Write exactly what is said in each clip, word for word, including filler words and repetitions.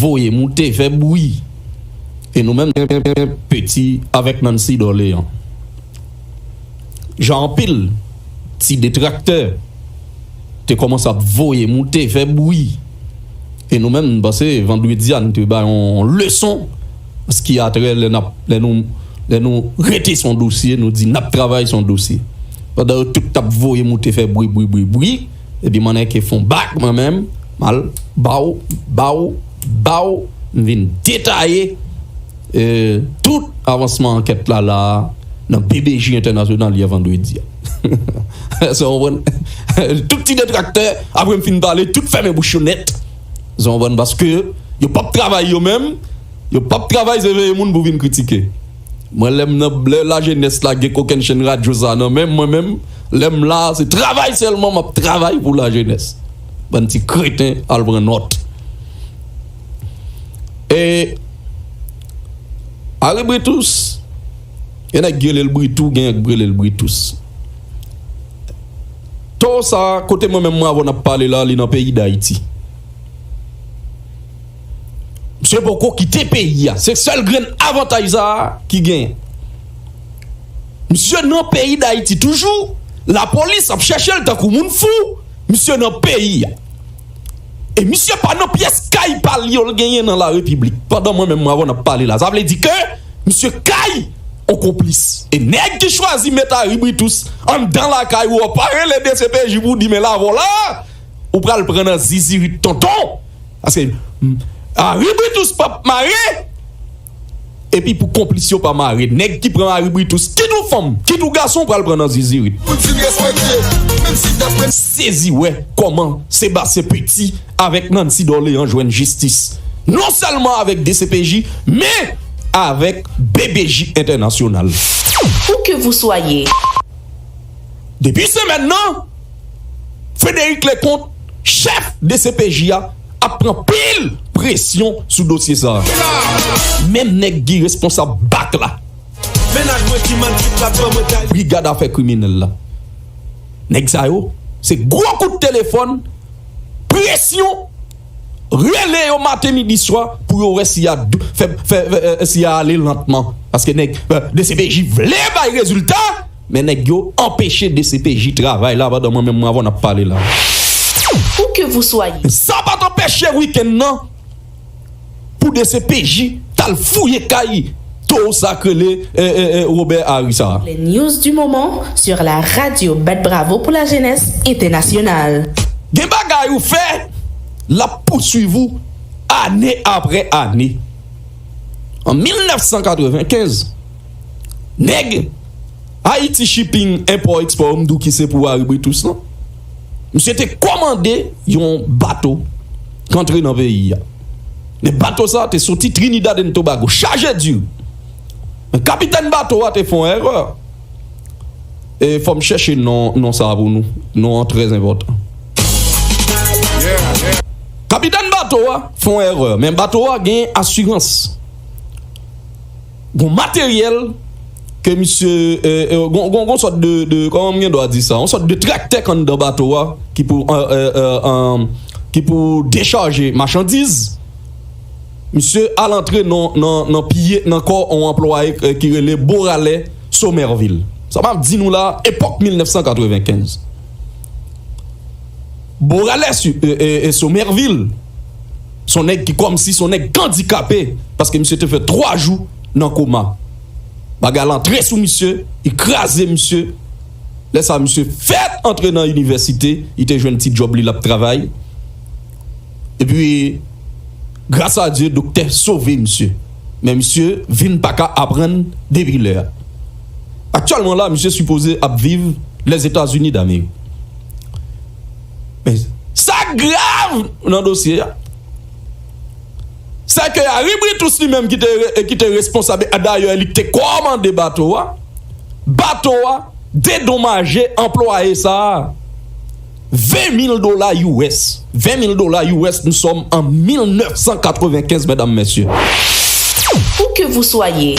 voye moute fè bri. E nou menm, Peti avèk Nancy Dorléans. Jan anpil ti detraktè te kòmanse ap voye moute, fè bri. E nou menm, m panse, vandredi a, nou te bay yon leson, an sa ki a trè lè n ap, lè nou, lè nou rete sou yon dosye, nou di n ap travay sou yon dosye. Pandan yo tout t ap voye moute, fè bri, bri, bri, bri, epi m annik fè yon bak, mwen menm, m al, baw, baw, baw, m vin detaye, e, tout avansman ankèt la, la, nan B B J entènasyonal yè vandredi a. Èske w konprann? Tout ti detraktè, apre m fin pale, tout fèmen bouch yo nèt. Èske w konprann? Paske yo p ap travay yo menm, yo p ap travay, se veye moun pou vin kritike. Mwen, lè m nan, lè lajenès la gen kokennchenn radyo sa nan men m, mwen menm, lè m la, se travay sèlman m ap travay pou lajenès. Bann ti kreten, al pran nòt. E Harry Britus, gen nèg ki rele l Britou, gen nèg ki rele l Britus. Towo sa, kote mwen menm mwen avè w n ap pale la, li nan peyi Dayiti. Misye poko kite peyi a. Se sèl grenn avantaj sa a ki genyen. Misye nan peyi Dayiti toujou. Lapolis ap chèche l tankou moun fou. Misye nan peyi a. E misye pa nan pyès kay pa l yo l genyen nan Larepiblik. Pandan mwen menm mwen avè w n ap pale la. Sa vle di ke misye kay yon konplis. E nèg ki chwazi met Harry Britus anndan lakay ou an, pa rele D C P J pou di men l avè w la, ou pral pran nan zizirit tonton. Paske, mm, Harry Britus p ap mare, epi pou konplis yo pa mare. Nèg ki pran Harry Britus, kit ou fanm, kit ou gason, pral pran nan zizirit. Pou di respekte, menm si dapre m sezi wè kòman Sebastien Petit avèk Nancy Dorléans jwenn jistis. Non sèlman avèk D C P J, men avèk B B J entènasyonal. Où que vous soyez. Depi semèn nan, Frédéric Leconte, chèf D C P J a, ap pran pil presyon sou dosye sa a. Menm nèg ki responsab bak la, mennaj mwen ki manti plat ban mwen tay. Brigad afè kriminèl la. Nèg sa yo, se gwo kout telefòn, presyon, rele yo maten, midi, swa, pou yo wè si y a dou-, fè, fè, fè, si y a ale lantman. Paske nèg, eh, D C P J vle bay rezilta, men nèg yo anpeche D C P J travay la pandan mwen menm mwen avè w n ap pale la. Où que vous soyez. Sa pa t anpeche wikenn nan pou D C P J t al fouye kay towo sa k rele, eh, eh, eh, Robert Harry sa. Les news du moment sur la radio Bat Bravo pour la jeunesse internationale. Gen bagay ou fè, l ap pouswiv ou ane apre ane. An mil nèf san katrevenkenz, nèg Haiti Shipping Import Export, m di w ki se pou Harry Britus lan. Misye te kòmande yon bato k antre nan peyi a. Men bato sa a te soti Trinidad and Tobago, chaje diri. Men kapitèn bato a te fè yon erè. E fò m chèche non, non sa a pou nou. Non an trè enpòtan. Kapitèn bato a fè yon erè, men bato a gen asirans. Gon materyèl ke misye, eh, eh, gon, gon, gon sòt de, de, kòman m gen dwa di sa? Yon sòt de traktè k anndan bato a ki pou, eh, eh, eh, eh, ki pou dechaje machandiz. Misye al antre nan, nan, nan piye, nan kò yon anplwaye, eh, ki rele Boralè Somerville. Sa m ap di nou la, epòk mil nèf san katrevenkenz. Boralè Su-, eh, eh, eh, Somerville, se yon nèg ki kòmsi se yon nèg k andikape, paske misye te fè twa jou nan koma. Bagay la antre sou misye, li kraze misye. Lè sa a, misye fèk antre nan inivèsite, li te jwenn ti djòb li, l ap travay. Epi, gras a Dye, doktè sove misye. Men misye vin pa ka aprann depi lè a. Aktyèlman la, misye sipoze ap viv Lèzetazini Damerik. Men sa k grav nan dosye a, se ke Harry Britus li menm ki te re-, ki te responsab, dayè li ki te kòmande bato a, bato a dedomaje anplwaye sa a ven mil dola U S. Ven mil dola U S, nous sommes en mil nèf san katrevenkenz, medam, mesye. Où que vous soyez,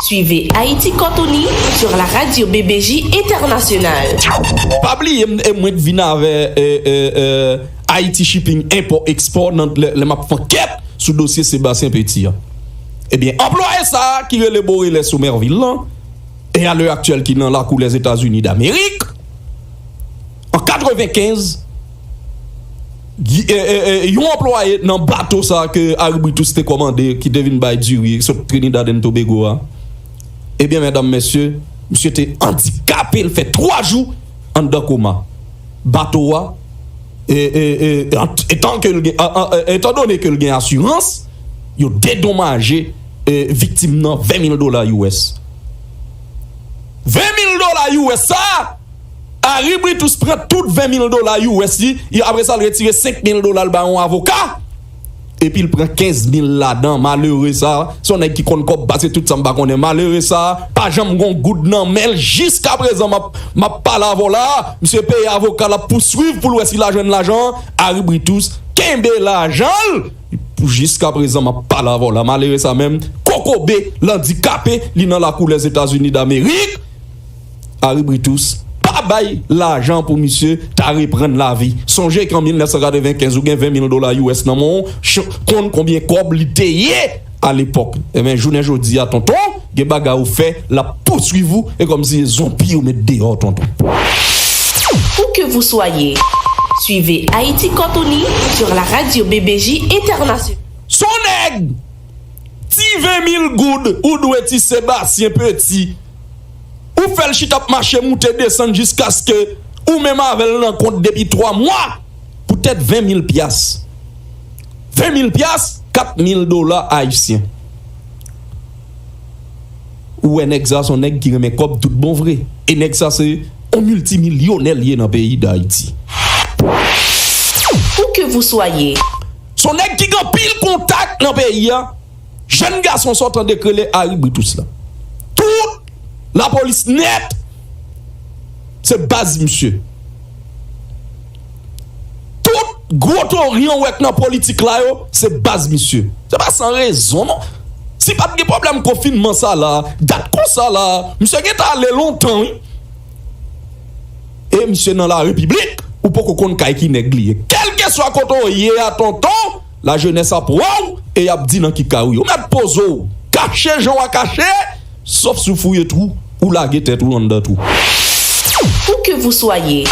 suivez Haïti Cortoni sur la radio B B J Internationale. Pa bliye m, e mwen k vin avè, eh, eh, eh, Haïti Shipping Import Export nan, lè, lè m ap fè ankèt sou dosye Sébastien Petit an. Ebyen, anplwaye sa a ki rele Borele Somerville lan, e a lè aktyèl ki nan lakou Lèzetazini Damerik, an katrevenkenz, gi- e- e- e- yon anplwaye nan bato sa a ke Harry Britus te kòmande, ki te vin bay diri sot Trinidad and Tobago a, ebyen, medam, mesye, misye te andikape, l fè twa jou anndan koma. Bato a, e, e, e, an- etan ke l gen, an- an- etan done ke l gen asirans, yo dedomaje, e, viktim nan ven mil dola U S. Ven mil dola U S sa a, Harry Britus pran tout ven mil dola U S li, e apre sa, l retire senk mil dola, l ba yon avoka. Epi l pran kenz mil ladan. Malere sa, se yon nèg ki konn kòb pase tout sa, m pa konnen. Malere sa pa janm gon goud nan men l. Jiskaprezan, m ap, m ap pale avè w la, misye peye avoka l ap pouswiv pou l wè si l a jwenn lajan an. Harry Britus kenbe lajan l pou jiskaprezan, m ap pale avè w la. Malere sa menm, kokobe, l andikape, li nan lakou Lèzetazini Damerik. Harry Britus pa bay lajan pou misye ta reprann lavi. Sonje ke an mil nèf san katrevenkenz, ou gen ven mil dola U S nan men w, ch- konn konbyen kòb li te ye alepòk. Ebyen, jounen jodi a, tonton, gen bagay ou fè, l ap pouswiv ou, e kòmsi se zonbi yo met deyò, tonton. Où que vous soyez, suivez Haïti Cortoni sur la radio B B J International. Son nèg, ti ven mil goud ou dwe ti Sebastien Petit. Ou fè l chita ap mache moute desann jiskaske ou menm avè l nan kont depi twa mwa poutèt ven mil pyas. Ven mil pyas, kat mil dola ayisyen. Ou wè nèg sa se yon nèg ki renmen kòb tout bon vre. E nèg sa se yon miltimilyonè l ye nan peyi Dayiti. Où que vous soyez, Se yon nèg ki gen anpil kontak nan peyi a. Jèn gason sa w tande k rele Harry Britus la. Tout lapolis nèt, se baz misye. Tout gwo tori an w wè k nan politik la yo, se baz misye. Se pa san rezon non. Si pa t gen pwoblèm konfinman sa la, dat konsa la, misye gentan ale lontan wi. E misye nan la repiblik, ou poko konn kay ki nèg li ye. Kèlkeswa kote w ye a, tonton, lajenès ap wè w e y ap di nan ki kay ou ye. Ou mèt poze w, kache jan w a kache, sòf si w fouye twou, ou lage tèt ou anndan twou. Où que vous soyez,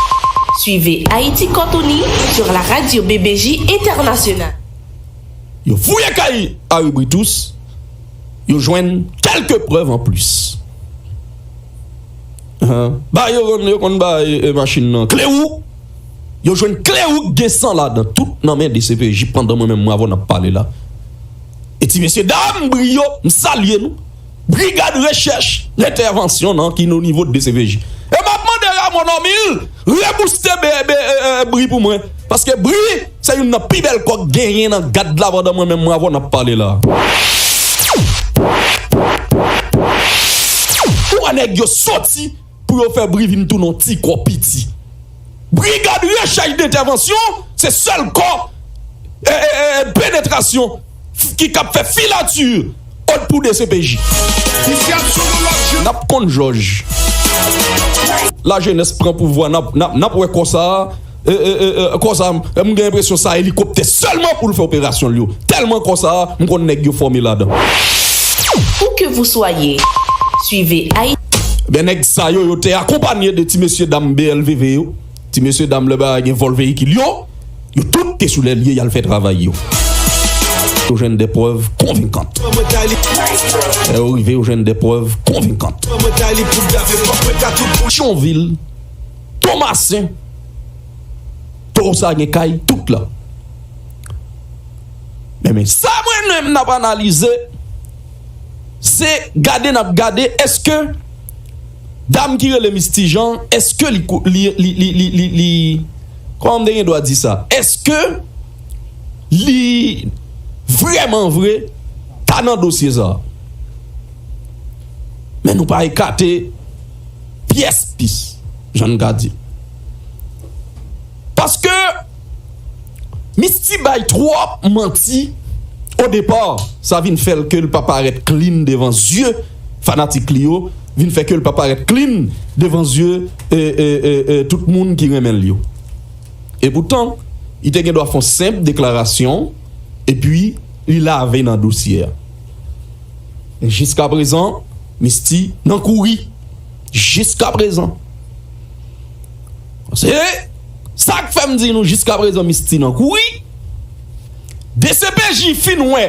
suivez Haïti Cortoni sur la radio B B J International. Yo fouye kay Harry Britus, yo jwenn kèlke prèv anplis. Ba yo konn, yo konn bay e, machin nan kle wouk. Yo jwenn kle wouk gen san ladan, tout nan men D C P J pandan mwen menm m avè w n ap pale la. E ti mesye dam, bri yo, m salye nou. Brigad rechèch entèvansyon nan ki nan nivo D C P J. E m ap mande Ramon Normil rebouste be, be, e, e, bri pou mwen. Paske bri se youn nan pi bèl kòk genyen nan gad la pandan mwen menm m avè w n ap pale la. Ou wè nèg yo soti pou yo fè bri vin tounen yon ti kò piti. Brigad rechèch entèvansyon se sèl kò e, e, e, penetrasyon ki k ap fè filati ot pou D C P J. N ap konn jòj. Lajenès pran pouvwa, n ap, n ap, n ap wè kò sa a, e, e, e, e, kò sa a, m gen enpresyon sa elikoptè sèlman pou l fè operasyon l yo. Tèlman kò sa a, m konn nèg yo fòme ladan. Où que vous soyez, suivez Haïti. Ben nèg sa yo, yo te akonpanye de ti mesye dam B L V V yo. Ti mesye dam lè bagay gen vòl veyikil yo, yo tout te sou lè l ye, y al fè travay yo. Yo jwenn de prèv konvenkan. Lè yo rive, yo jwenn de prèv konvenkan. Thionville, Tomasen, Towo sa gen kay tout la. Men, men sa mwen menm n ap analize, se gade n ap gade, èske dam ki rele Misty Jean, èske li, li, li, li, li, li, li, kòman m te gen dwa di sa? Èske li vrèman vre ta nan dosye sa? Men nou pa ekate pyès pis, jan n ka di. Paske Misty bay twòp manti o depa, sa vin fè l ke l pa parèt clean devan zye fanatik li yo, vin fè ke l pa parèt clean devan zye e, e, e, e, tout moun ki renmen l yo. Epoutan, li te gen dwa fè yon senp deklarasyon, epi li lave nan dosye a. Jiskaprezan, Misty nan kouri. Jiskaprezan. Se sa k fè m di nou jiskaprezan Misty nan kouri. D C P J fin wè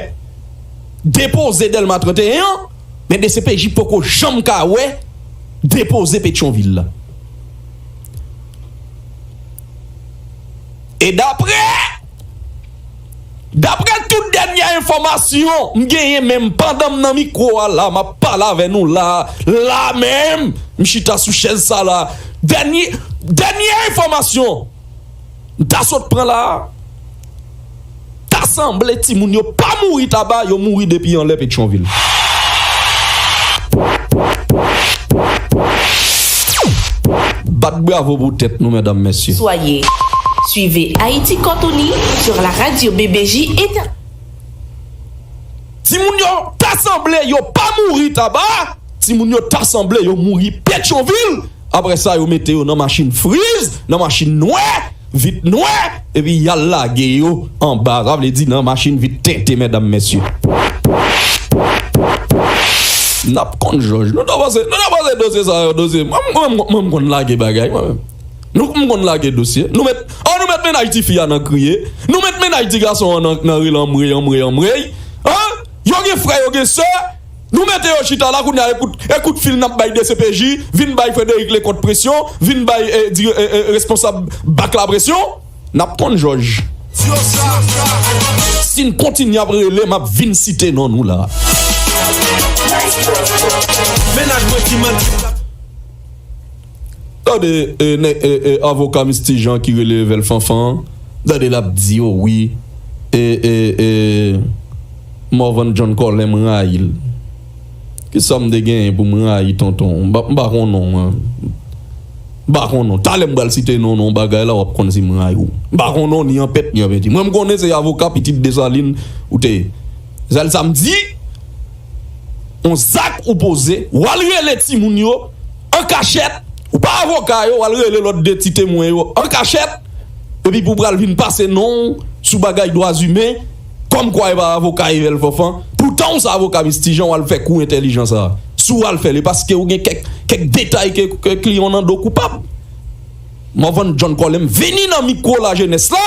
depoze Dèlma trannteyen an, men D C P J poko janm ka wè depoze Petyonvil la. E daprè Daprè tout dènyè enfòmasyon m genyen menm pandan m nan mikwo a la, m ap pale avè nou la, la menm, m chita sou chèz sa la. Dènyè, dènyè enfòmasyon m ta sot pran la, ta sanble timoun yo pa mouri Taba, yo mouri depi anlè Petyonvil. Bat bravo pou tèt nou, medam, mesye. Soyez. Suivez Haïti Cortoni sur la radio B B J Inter- Timoun yo ta sanble yo pa mouri Taba. Timoun yo ta sanble yo mouri Petyonvil. Apre sa, yo mete yo nan machin friz, nan machin nwè, vit nwè, epi y al lage yo anba. Sa vle di nan machin vit tente, medam, mesye. N ap konn jòj. Nou ta panse, nou ta panse dosye sa yo, dosye. Mwen, mwen, mwen, mwen, m konn lage bagay, mwen menm. Nou, m konn lage dosye. Nou met, oh, nou met mennaj tifi a nan kriye. Nou met mennaj ti gason an nan, nan rele anmwey, anmwey, anmwey. Hein? Yo gen frè, yo gen sè. Nou mete yo chita la, kounye a, ekout, ekout fil n ap bay D C P J, vin bay Frédéric Leconte presyon, vin bay, eh, di, eh, eh, responsab bak la presyon. N ap konn jòj. Si n kontinye ap rele, m ap vin site non nou la. Mennaj mwen ki manti. Tande, e, nèg, e, e, avoka Misty Jean ki rele Evel Fanfan an, tande l ap di, o wi, e, e, e, Morvan John Colin, m rayi l. Kisa m te genyen pou m rayi tonton? M pa, m pa konn non, mwen. M pa konn non. Talè m pral site non, non, bagay la, w ap konn si m rayi w. M pa konn non, ni an pent, ni an penti. Mwen, m konnen se avoka pitit Desalin ou te ye. Sèl sa m di, on zak ou poze, w al rele timoun yo an kachèt, ou pa avoka yo, w al rele lòt de ti temwen yo an kachèt, epi pou pral vin pase non w sou bagay dwa imen, kòmkwa e pa avoka Evel Fanfan, poutan w se avoka Misty Jean, w al fè kou entèlijan sa a. Si w al fè l, e paske w gen kèk, kèk detay ke, ke kliyan w nan do koupab. Morvan John Colin vini nan mikwo lajenès la,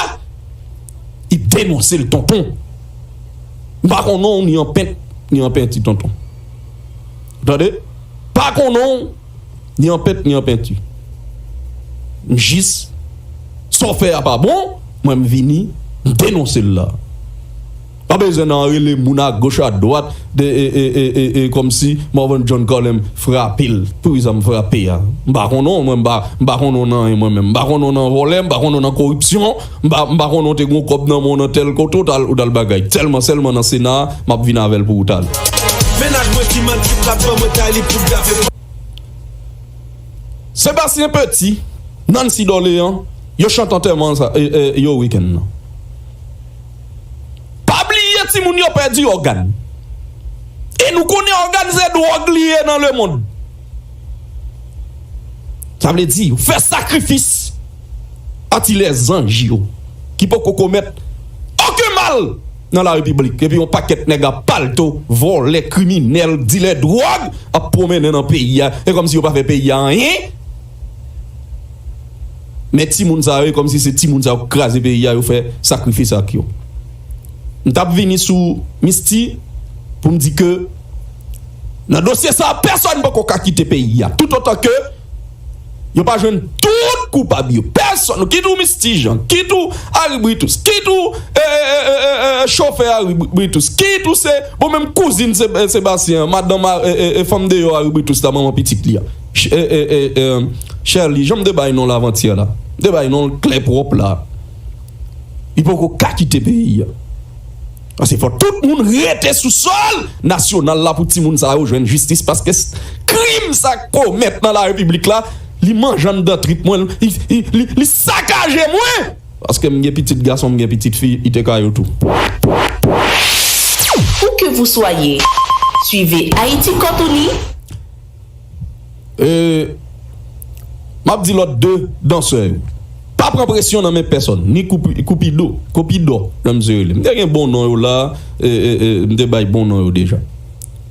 li denonse l, tonton. M pa konn non w ni an pent, ni an penti, tonton. Tande? Pa konn non w ni an pent, ni an penti. M jis, sa w fè a pa bon, mwen m vini, m denonse l la. Pa bezwen nan rele moun agoch adwat de, e, e, e, e, e, kòmsi Morvan John Colin frape l. Poukisa m frape a? M pa konn non, mwen, m pa, m pa konn non nan anyen, mwen menm. M pa konn non nan vòlè, m pa konn non nan koripsyon, m pa, m pa konn non te gen yon kòb nan men w nan tèl kote, ou t al, ou t al bagay. Sèlman, sèlman nan Sena a, m ap vin avè l pou ou t al. Mennaj mwen ki manti, l ap ban mwen tay li pou gave. Sébastien Petit, Nancy Dorléan, yo chante antèman sa, e, e, yo wikenn nan. Pa bliye timoun yo pèdi ògàn. E nou konnen ògàn se dwòg li ye nan lemonn. Sa vle di, yo fè sakrifis a ti lèzanj yo ki poko komèt okenn mal nan larepiblik. Epi yon pakèt nèg a palto, vòlè, kriminèl, dilè dwòg ap pwomennen nan peyi a. E kòmsi yo pa fè peyi a anyen. Men timoun sa yo, e kòmsi se timoun sa yo k kraze peyi a, yo fè sakrifis ak yo. M t ap vini sou Misty pou m di ke nan dosye sa a, pèsonn poko ka kite peyi a. Toutotan ke yo pa jwenn tout koupab yo. Pèsonn, kit ou Misty Jean, kit ou Harry Britus, kit ou, e, e, e, e, e, e, chofè Harry Bri-, Britus, kit ou se, bon, menm kouzin Se-, e, Sébastien, madanm a, e, e, e, fanm deyò Harry Britus la, manman pitit li a. Ch-, e, e, e, e, Shirley, jan m te bay non l avantyè la. M te bay non l klè pwòp la. Li poko ka kite peyi a. Paske fò tout moun rete sou sòl nasyonal la pou timoun sa yo jwenn jistis, paske s-, krim sa k komèt nan larepiblik la, li manje anndan trip mwen, li, li, li, li sakaje mwen. Paske m gen pitit gason, m gen pitit fi, li te ka yo tou. Où que vous soyez, suivez Haïti Cortoni. E, m ap di lòt de dansè yo. Pa Pa pran presyon nan men pèsòn, ni Koupi- Koupido, Kopidò, jan misye rele. M te gen bon non yo la, e, e, e, m te bay bon non yo deja.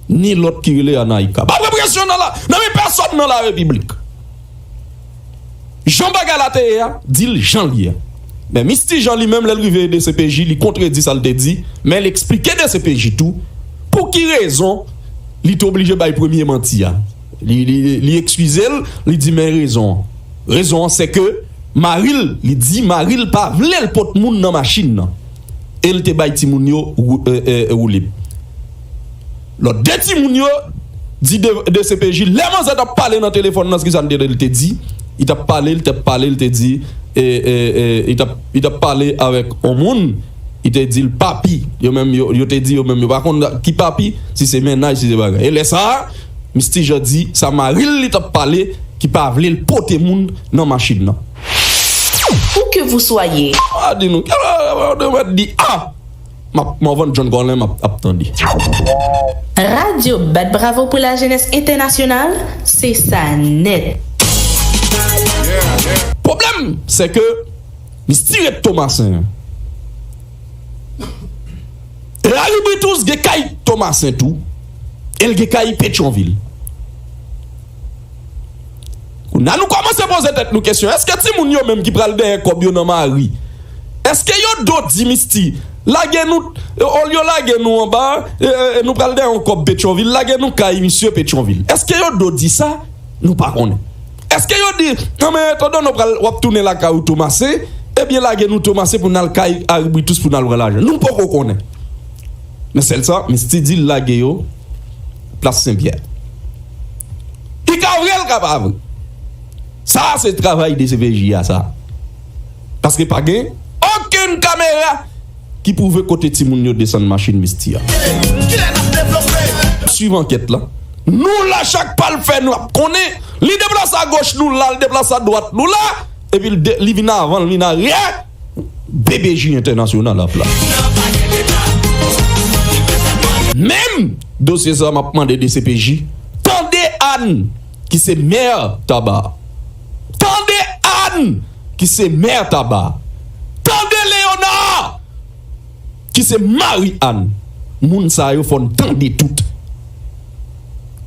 Ni lòt ki rele Anaïka. Pa pran presyon nan la, nan men pèsòn nan la repiblik. Jan bagay la te ye a, di l jan l ye a. Men Misty Jean li menm, lè l rive D C P J, li kontredi sa l te di, men l eksplike D C P J tou pou ki rezon li te oblije bay premye manti a. Li, li, li ekskize l, li di men rezon an. Rezon an se ke mari l, li di mari l pa vle l pot moun nan machin nan. E l te bay timoun yo wou- e, e, woulib. Lòt de timoun yo di de, D C P J, lè manzè t ap pale nan telefòn nan, se ki sa l te, l te di? Li t ap pale, li t ap pale, li te di, e, e, e, li t ap, li t ap pale avèk yon moun, li te di l papi. Yo menm, yo, yo te di yo menm, yo pa konn ki papi, si se mennaj, si se bagay. E lè sa a, Misty Jean di, sa mari l li t ap pale, ki pa vle l pote moun nan machin nan. Où que vous soyez. A di nou, kè, mwen di, a! M ap, m ap vann John Colin, m ap, ap tande. Radio Bat Bravo pour la Jeunesse Internationale, se sa nèt. Pwoblèm, se ke Misty ret Tomasen. E Laribitous gen kay Tomasen tou. E l gen kay Petyonvil. Kounye a nou kòmanse poze tèt nou kesyon, èske timoun yo menm ki pral dèyè kòb yo nan mari, èske yo do di Misty, lage nou, olye lage nou anba, e, e, e nou pral dèyè yon kòb Petyonvil, lage nou kay misye Petyonvil? Èske yo do di sa? Nou pa konnen. Èske yo di, non men, etandone w pral, w ap tounen lakay ou Tomasen, ebyen lage nou Tomasen pou n al kay Laribitous pou n al pran lajan? Nou poko konnen. Men sèl sa, Misty di l lage yo plas Senpyè. Li ka vre, l ka pa vre. Sa a se travay D C P J a, sa. Paske pa gen okenn kamera ki pwouve kote timoun yo desann machin Misty a. Swiv ankèt la. Nou la, chak pa l fè, nou ap konnen. Li deplase a goch, nou la, li deplase a dwat, nou la. Epi li de- li vin avan, li vin aryè. B B J entènasyonal ap la. Menm dosye sa, m ap mande D C P J, tande Ann, ki se mè Taba. Tande Ann, ki se mè Taba. Tande Leona, ki se mari Ann. Moun sa yo, fò n tande tout.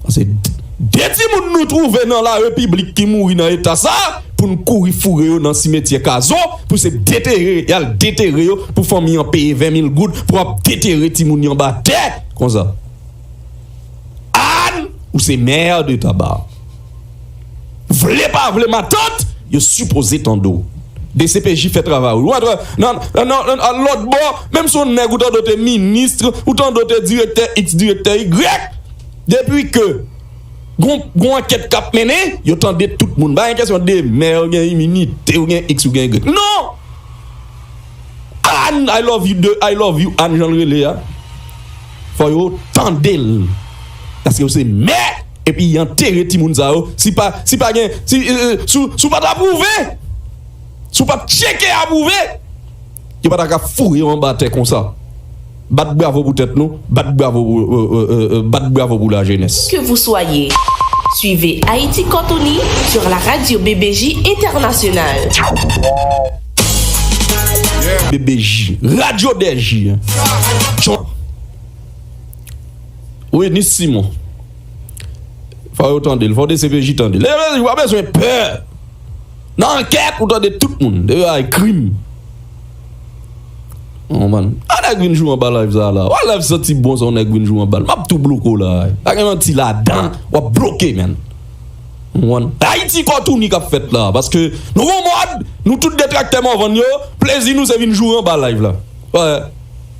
Paske d- de timoun nou twouve nan la repiblik ki mouri nan eta sa, pou n kouri foure yo nan simetyè Kazo, pou se detere, y al detere yo, pou fanmi an peye ven mil goud, pou ap detere timoun yo anba tè, konsa. Ann, ou se mè de Taba. Vle pa vle, matant, yo sipoze tande w. D C P J fè travay ou. Ou antre nan, nan, nan, nan, lòt bò, menm si yon nèg ou tande w te minis, ou tande w te direktè X, direktè Y, depi ke gon, gon ankèt k ap mennen, yo tande tout moun. Pa gen kesyon de mè, ou gen iminite, ou gen X, ou gen Y. Non! Ann, I love you, de, I love you, Ann, jan l rele a. Fò yo tande l. Paske yo se mè, epi y antere timoun sa yo. Si pa, si pa gen, si, eh, eh, si w, si w pa t apwouve, si w pa t tcheke apwouve, yo pa ta ka foure yo anba tè konsa. Bat bravo pou tèt nou, bat bravo pou, eh, eh, eh, eh, bat bravo pou lajenès. Que vous soyez, suivez Haïti Cortoni sur la radio B B J Internationale. B B J, Radio D J. John. Wi, Nis Simon. Fò yo tande l, fò D C P J tande l. D C P J pa bezwen pè. Nan ankèt, ou tande tout moun. Depi ay krim. Oh, man. A nèg vin jou anba live sa la. Wa live santi bon sa, yon nèg vin jou anba l. M ap tou bloke w la. Pa gen manti ladan. W ap bloke, man. Ou konprann? Ayiti Kòtouni k ap fèt la. Paske nou gon mòd, nou tout detraktè Morvan yo, plezi nou se vin joure anba live la. Wè.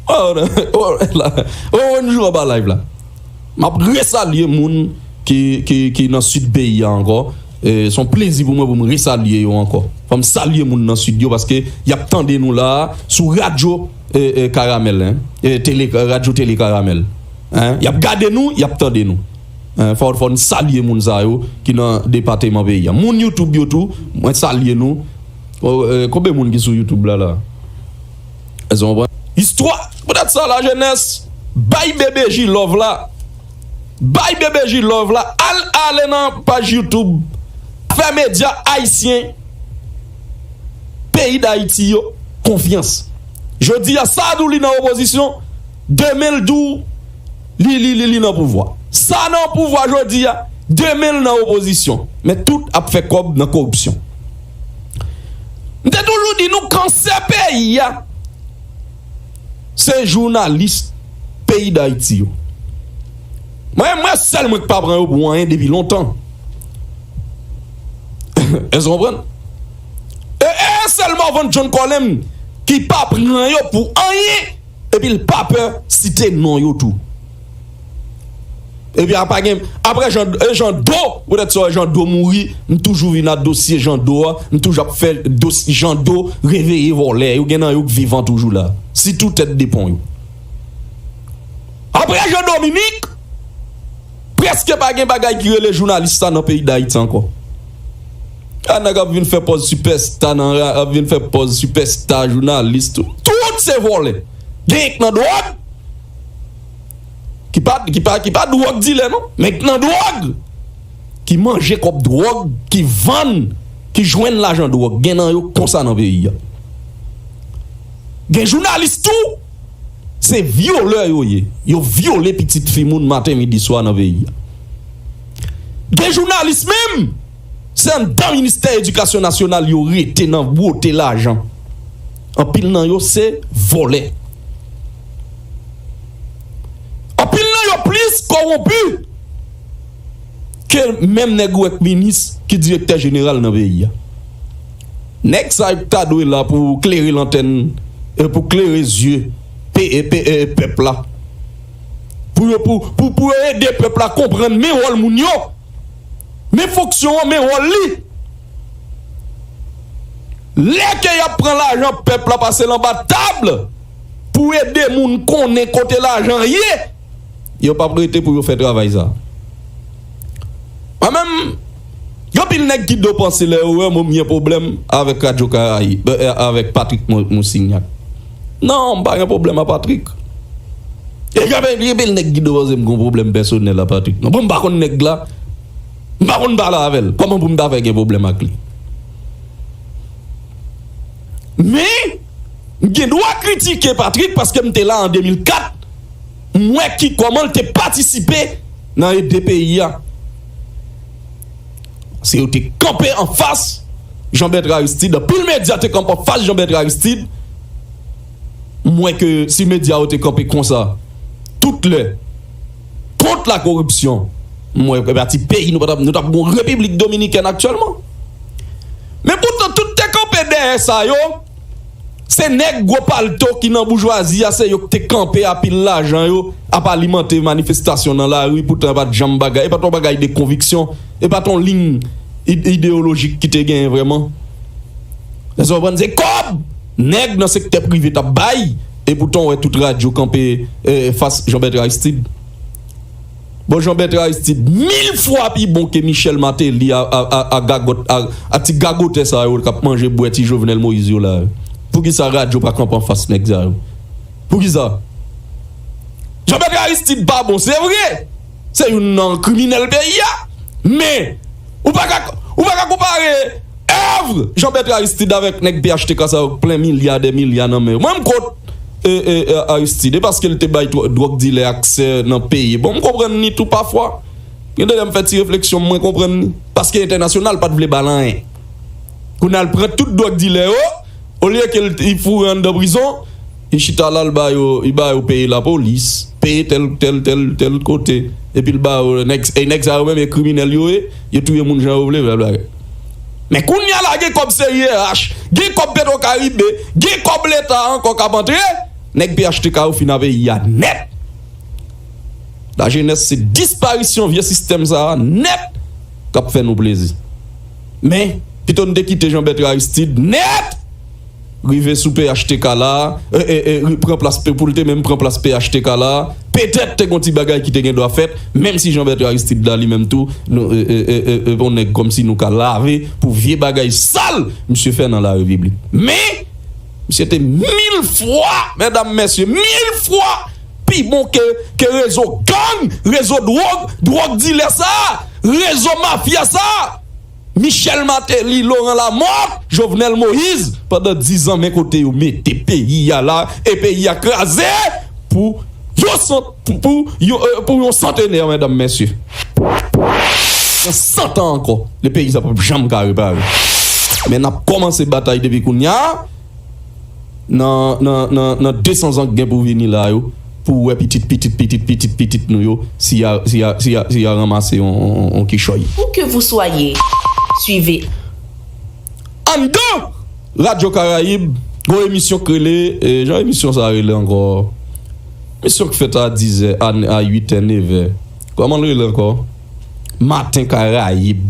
Wè, wè, la. Wè, wè, nou joure anba live la. M ap resalye moun ki, ki, ki nan sid peyi a ankò. E, se yon plezi pou mwen pou m resalye yo ankò. Fò m salye moun nan sid yo paske y ap tande nou la sou radyo, e, e, Karamèl, en. E, tele, radyo tele Karamèl. En, y ap gade nou, y ap tande nou. En, fò, fò n salye moun sa yo ki nan depateman peyi a. Moun YouTube yo tou, mwen salye nou. O, e, konbyen moun ki sou YouTube la, la? Èske w konprann? Istwa, poutèt sa, lajenès, bay B B J love la. Bay B B J love la. Al, ale nan paj YouTube Fè Medya Ayisyen. peyi Dayiti yo konfyans. Jodi a, sa a di w li nan opozisyon, demen l di w li, li, li, li nan pouvwa. Sa nan pouvwa jodi a, demen l nan opozisyon. Men tout ap fè kòb nan koripsyon. M te toujou di nou kansè peyi a, se jounalis peyi Dayiti yo. Mwen, mwen sèl mwen k pa pran yo pou anyen depi lontan. Èske w konprann? E, e sèl Morvan John Colem ki pa pran yo pou anyen, epi l pa pè site non yo tou. Epi a pa gen, apre Jan, e Jan Do, poutèt sa Jan Do mouri, m toujou vin a dosye Jan Do a, m toujou ap fè dosye Jan Do reveye vòlè. Yo gen nan yo k vivan toujou la. Sitou tèt de pon yo. Apre Jan Dominique, prèske pa gen bagay ki rele jounalis sa nan peyi Dayiti ankò. A nèg ap vin fè pòz sipèsta nan ra-, ap vin fè pòz sipèsta, jounalis, tout, tout se vòlè. Gen k nan dwòg, ki pa, ki pa, ki pa dwòg dilè non, men k nan dwòg, ki manje kòb dwòg, ki vann, ki jwenn lajan dwòg. Gen nan yo konsa nan peyi a. Gen jounalis tou, se vyolè yo ye. Yo vyole pitit fi moun maten, midi, swa nan peyi a. Gen jounalis menm, se anndan ministè edikasyon nasyonal yo rete nan bwote lajan. Anpil nan yo se vòlè. Anpil nan yo plis kowonpi ke menm nèg ou wè k minis ki direktè jeneral nan peyi a. Nèg sa yo ta dwe la pou klere lantèn, e pou klere zye pe, e, pe, e, pèp la. Pou yo, pou, pou, pou yo ede pèp la konprann men wòl moun yo, men fonksyon an, men wòl li. Lè ke y ap pran lajan pèp la pase l anba tab pou ede moun konnen kote lajan ye, yo p ap rete pou yo fè travay sa. Mwen menm, gen anpil nèg ki do panse lè yo wè mwen m gen pwoblèm avèk Radyo Karayib, e, avèk Patrick Mo-, Moussignac. Non, m pa gen pwoblèm ak Patrick. E gen anpil, gen anpil nèg ki do panse m gen pwoblèm pèsonèl ak Patrick. Non, bon, m pa konn nèg la. M pa konn pale avè l. Kòman pou m ta fè gen pwoblèm ak li? Men, m gen dwa kritike Patrick paske m te la an de mil kat. M wè ki kòman l te patisipe nan ede peyi a. Se yo te kanpe anfas Jean Bertrand Aristide, anpil medya te kanpe anfas Jean Bertrand Aristide. M wè ke si medya yo te kanpe konsa, tout lè, kont la koripsyon, m wè, epa ti peyi nou pa t ap, nou t ap gon Repiblik Dominikèn aktyèlman. Men poutan, tout te kanpe dèyè sa yo, se nèg gwo palto ki nan boujwazi a, se yo k te kanpe a pil lajan yo, ap alimante manifestasyon nan lari, poutan e pa t janm bagay, e pa t yon bagay de konviksyon, e pa t yon liy id-, ideyolojik ki te genyen vrèman. Èske w konprann? Se kòb nèg nan sektè prive t ap bay, e poutan w wè tout radyo kanpe, e, fas Jean Bertrand Aristide. Bon, Jean Bertrand Aristide mil fwa pi bon ke Michel Martelly a, a, a, a gagòt, a, a ti gagotè sa yo k ap manje bwè ti Jovenel Moïse yo la. Poukisa radyo pa kanpe anfas nèg sa yo? Poukisa? Jean Bertrand Aristide pa bon, se vre. Se youn nan kriminèl peyi a. Men, ou pa ka, ou pa ka konpare èv Jean Bertrand Aristide avèk nèg P H T K sa yo k plen milya dè milya nan men yo. Mwen, m kont, e, e, e, Aristide, e paske l te bay twa-, dwòg dilè aksè nan peyi. Bon, m konprann li tou pafwa. Gen de lè m fè ti refleksyon, mwen konprann li. Paske entènasyonal pa t vle ba l anyen. Kounye a l pran tout dwòg dilè yo, olye ke l, li foure anndan prizon, li chita la, l ba yo, li ba yo peye lapolis, peye tèl, tèl, tèl, tèl kote. Epi l ba yo, nèg, e nèg sa yo menm, e kriminèl yo ye, yo touye moun jan yo vle, blablabla. Men kounye a la, gen kòb C I R H, gen kòb Petro Caribe, gen kòb Leta ankò k ap antre, nèg P H T K yo fin a peyi a nèt. Lajenès, se disparisyon vye sistèm sa a nèt k ap fè nou plezi. Men, pito n te kite Jean Bertrand Aristide nèt, rive sou P H T K la, e, e, e, ri-, pran plas P-, pou l te menm pran plas P H T K la, petèt te gon ti bagay ki te gen dwa fèt, menm si Jean Bertrand Aristide la, li menm tou, nou, e, e, e, e, e, yon nèg kòmsi nou ka lave pou vye bagay sal misye fè nan la repiblik. Men, misye te mil fwa, medam, mesye, mil fwa pi bon ke, ke rezo gang, rezo dwòg, dwòg dilè sa a, rezo mafya sa a. Michel Martelly, Laurent Lamothe, Jovenel Moïse, pandan dizan, men kote yo mete peyi a la, e peyi a kraze pou yon sant, pou, pou yon, euh, pou yon santenè, medam, mesye. Nan san tan ankò, le peyi sa p ap janm ka repare. Men n ap kòmanse batay depi kounye a, nan, nan, nan, nan de san zan k gen pou vini la yo, pou w wè pitit, pitit, pitit, pitit, pitit nou yo, si y a, si y a, si y a, si y a ranmase yon, yon, yon kichòy. Où que vous soyez, suivez. Anndan Radyo Karayib, gon emisyon k rele, e, jan emisyon sa rele ankò? Emisyon k fèt a diz è, a, a uit è, nèf è. Kòman l rele ankò? Maten Karayib.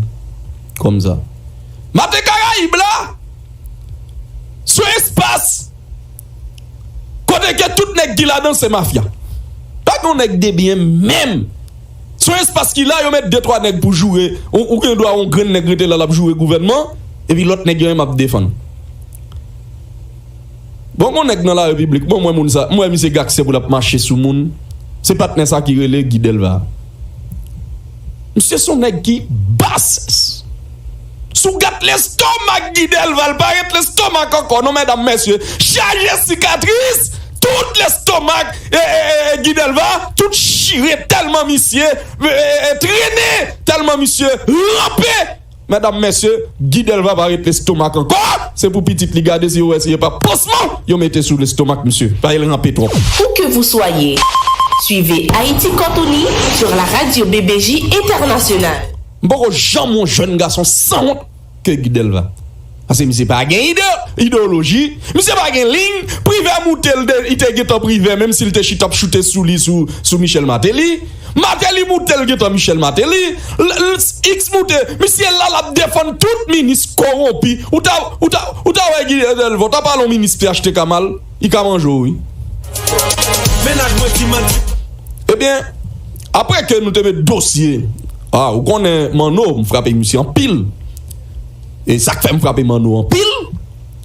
Kòmsa. Maten Karayib la, sou espas kote ke tout nèg ki ladan se mafya. Pa gen yon nèg debyen menm. Se yon espas ki la, yo met de twa nèg pou joure. Ou, ou gen dwa yon grenn nèg rete la, l ap joure gouvènman, epi lòt nèg yo menm ap defann. Bon, gon nèg nan la repiblik, bon, mwen moun sa, mwen misye gaksè pou l ap mache sou moun. Se patnè sa ki rele Guy Delva. Misye se yon nèg ki bas. Si w gad lestomak Guy Delva, l pa ret lestomak ankò, non, medam, mesye. Chaje sikatris, tout lestomak, e, e, e, Guy Delva, tout chire tèlman misye, e, e, e, trennen, tèlman misye ranpe. Medam, mesye, Guy Delva pa ret lestomak ankò. Se pou pitit li gade si yo wè si e pa pansman yo mete sou lestomak misye. Paske l ranpe twòp. Où que vous soyez, suivez Haïti Quand on lit sur la radio B B J Internationale. M poko janm wè yon jèn gason sanwont ke Guy Delva. Paske misye pa gen ide, ideyoloji, misye pa gen liy, Privè moute l, de, li te gentan Privè, menm si l te chita ap choute sou li, sou, sou Michel Martelly. Martelly moute l gentan Michel Martelly. L, l, X moute, misye la, l ap defann tout minis kowonpi. Ou ta, ou ta, ou ta wè Guy Delva, w ta pale yon minis P H T K mal, li ka manje w, wi. Mennaj mwen ti manti. Ebyen, apre ke nou te met dosye, a, ou konnen Manno, m frape misye anpil. E sa k fè m frape Manno anpil,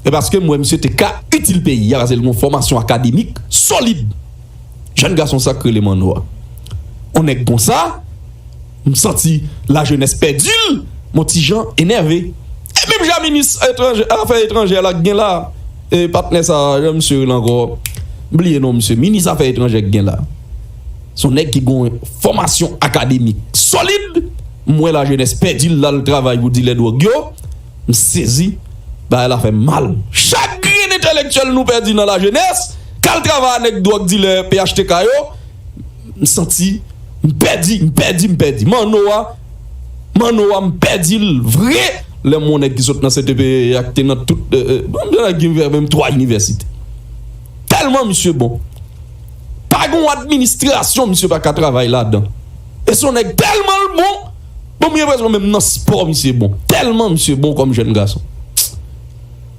e paske m wè misye te ka itil peyi a, paske l gen yon fòmasyon akademik solid. Jèn gason sa k rele Manno a. On nèg konsa, m santi lajenès pèdi l, m on ti jan enève. E menm jan minis etranje, afè etranjè la k gen la, e patnè sa, jan misye rele ankò, m bliye non misye, minis afè etranjè k gen la. Se yon nèg ki gen yon fòmasyon akademik solid. M wè lajenès pèdi l, l al travay pou dilè dwòg yo. M sezi. Bagay la fè m mal. Chak grenn entelektyèl nou pèdi nan lajenès, k al travay ak nèg dwòg dilè P H T K yo, m santi m pèdi, m pèdi, m pèdi. Manno a, Manno a, m pèdi l vre. Lè m wè yon nèg ki sot nan C T P E a, ki te nan tout, e, e, bon, yon nèg ki fè menm twa inivèsite. Tèlman misye bon. Pa gen yon administrasyon misye pa ka travay ladan. E se yon nèg tèlman l bon. Bon, m gen enpresyon menm nan spò misye bon. Tèlman misye bon kòm jèn gason.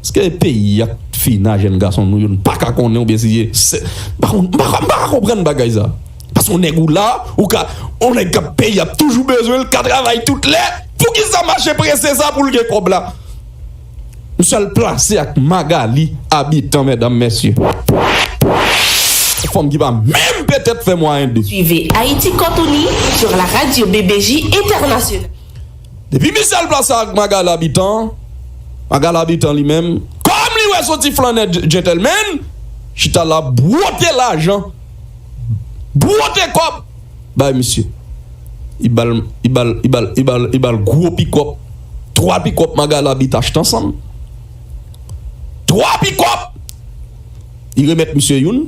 Èske peyi a fin a jèn gason nou yo, n pa ka konnen oubyen si se, se, m pa konn, m pa, m pa ka konprann bagay sa. Paske yon nèg ou la, ou ka, yon nèg k ap peyi ap toujou bezwen l, ka travay tout lè. Poukisa mache prese sa pou l gen kòb la? Misye al plase ak Magali Abitan, medam, mesye. Fanm ki pa menm petèt fè mwayen de. Suivez Haïti Quand on lit sur la radio B B J Internationale. Depi misye al plase ak Magali Abitan, Magali Abitan li menm, kòm li wè se yon ti flannè dj-, gentleman, chita la bwote lajan, bwote kòb bay misye. Li ba l, li ba l, li ba l, li ba l, li ba l gwo pikòp. Twa pikòp Magali Abitan achte ansanm. Twa pikòp! Li remèt misye youn.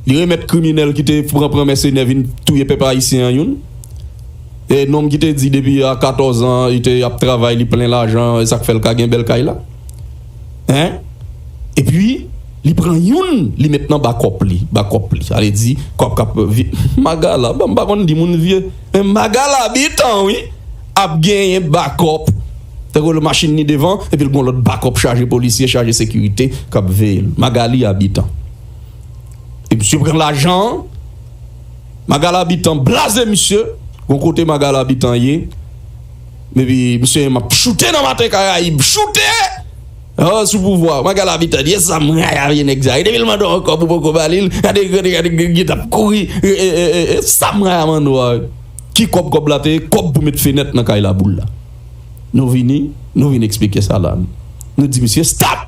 Li remèt kriminèl ki te pran, pran mèsenè vin touye pèp ayisyen an youn. E nonm ki te di depi a katòz an, li te ap travay, li plen lajan, e sa k fè l ka gen bèl kay la. Hein? Epi, li pran youn, li met nan bakòp li, bakòp li. Sa vle di, kòb k ap vi-, Magala, bon, m pa konn di moun vye. Men Magala Bitan, wi, ap genyen bakòp. Tankou machin li devan, epi l gon lòt bakòp chaje polisye, chaje sekirite, k ap veye l. Magali Abitan. E misye pran lajan an, Magala Bitan blaze misye, gon kote Magala Bitan ye, epi misye menm ap choute nan Maten Karayib, choute! Oh, sou pouvwa, Magala Bitan di, e sa m rayi avè nèg sa, depi l mande w yon kòb ou poko ba li l, gade, gade, gade, gade, gade, ap kouri, e, e, e, e, e, sa m rayi a Manno a, wi. Ki kòb, kòb la te ye, kòb pou met fenèt nan kay Laboul la. Nou vini, nou vin eksplike sa la. Nou di misye, stop!